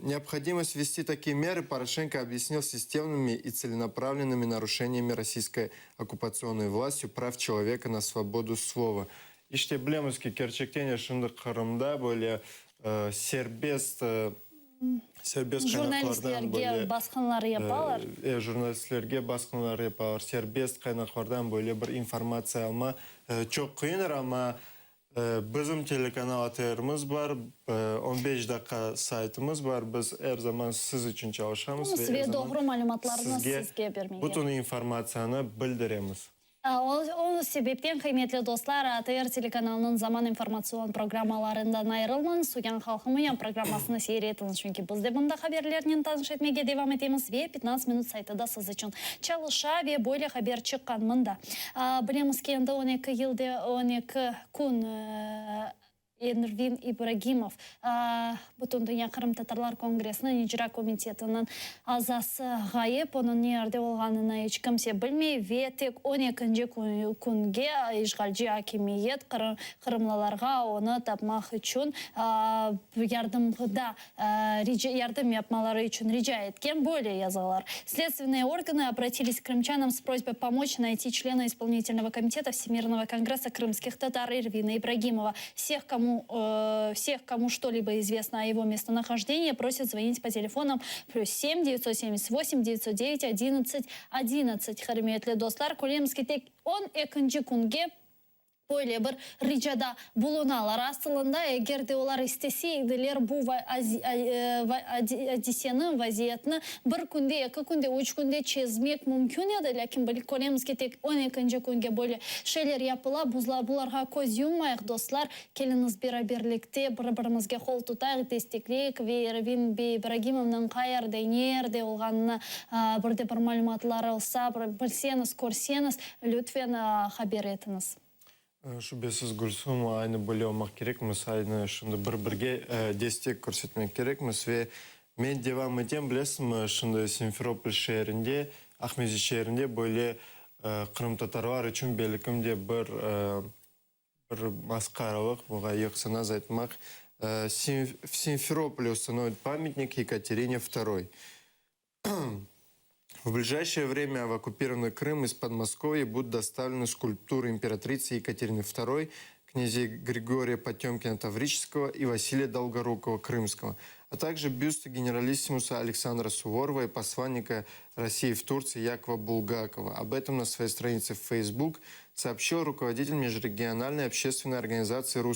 Speaker 2: Neobhodimost vvesti takie merı Poroşenko obyasnil sistemnımi i tselenpravlennımi naruşeniyami rossiyskoy okkupatsionnoy vlastyu prav çeloveka na svobodu slova. İşte, bilemiz ki, kerçekten de şimdi Qırımda böyle serbest serbest qaynaqlardan böyle
Speaker 1: Jurnalistlerge basqınlar yapalar.
Speaker 2: E, jurnalistlerge basqınlar yapalar. Serbest qaynaqlardan böyle bir informatsiya alma çoq qıyındır, amma bizim telekanal ATRimiz bar, on beş daqqa saytımız bar, biz er zaman siz içün çalışamız
Speaker 1: ve er zaman doğru malümatlarnı sizge bermege.
Speaker 2: Bütün informatsiyanı bildiremiz.
Speaker 1: O sebepten, qıymetli dostlar, ATR telekanalınıñ Zaman informatsion programmalarından ayırılmañız, Uyan halqım uyan programmasını seyir etiñiz, çünki biz de mında haberlernen tanış etmege devam etemiz ve 15 minut saytı da siz içün çalışa ve böyle haber çıqqan mında. Bilemiz ki, endi 12 yıl de 12 kün Ervin İbragimov, Bütündünya qırımtatarlar kongressiniñ icra komitetiniñ azası ğayıp, onıñ ne yerde olğanını iç kimse bilmey ve tek on ekinci künge işğalci akimiyet qırımlılarğa onı tapmaq içün yardımda yardım yapmaları içün rica etken, böyle yazalar. Следственные органы обратились к крымчанам с просьбой помочь найти члена исполнительного комитета Всемирного конгресса крымских татар Эрвина Ибрагимова. Всех, кому, всех, кому что-либо известно о его местонахождении, просят звонить по телефонам плюс 7 978 909 11 11. Hürmetli dostlar, köremiz ki tek 12. künge böyle bir ricada bulunalar. Asılında, eger de olar istese ediler, bu adiseni, vaziyetni bir künde, eki künde, üç künde çezmek mümkün edi. Lâkin köremiz ki, tek 12. künge böyle şeyler yapıla. Bularğa köz yummayıq, dostlar. Keliñiz beraberlikte bir-birimizge qol tutayıq, destekleyik ve Ervin bey İbragimovnıñ qayerde, ne yerde olğanını bir de bir malümatlar olsa, bilseñiz, körseñiz, lütfen haber etiñiz.
Speaker 2: Şübesiz, Gülsum, aynı böyle olmaq kerekmiz, aynı şimdi bir-birge destek körsetmek kerekmiz. Ve men devam etem, bilesiñmi, şimdi Simferopol şeerinde, Aqmescit şeerinde böyle qırımtatarlar içün belkim de bir bir masqaralıq, buña yoqsa naz aytmaq, В Simferopole установят памятник Екатерине Второй. В ближайшее время в оккупированный Крым из Подмосковья будут доставлены скульптуры императрицы Екатерины II, князей Григория Потемкина Таврического и Василия Долгорукого Крымского. а также бюсты генералиссимуса Александра Суворова и посланника России в Турции Якова Булгакова. Об этом на своей странице в Facebook сообщил руководитель межрегиональной общественной организации «Русский».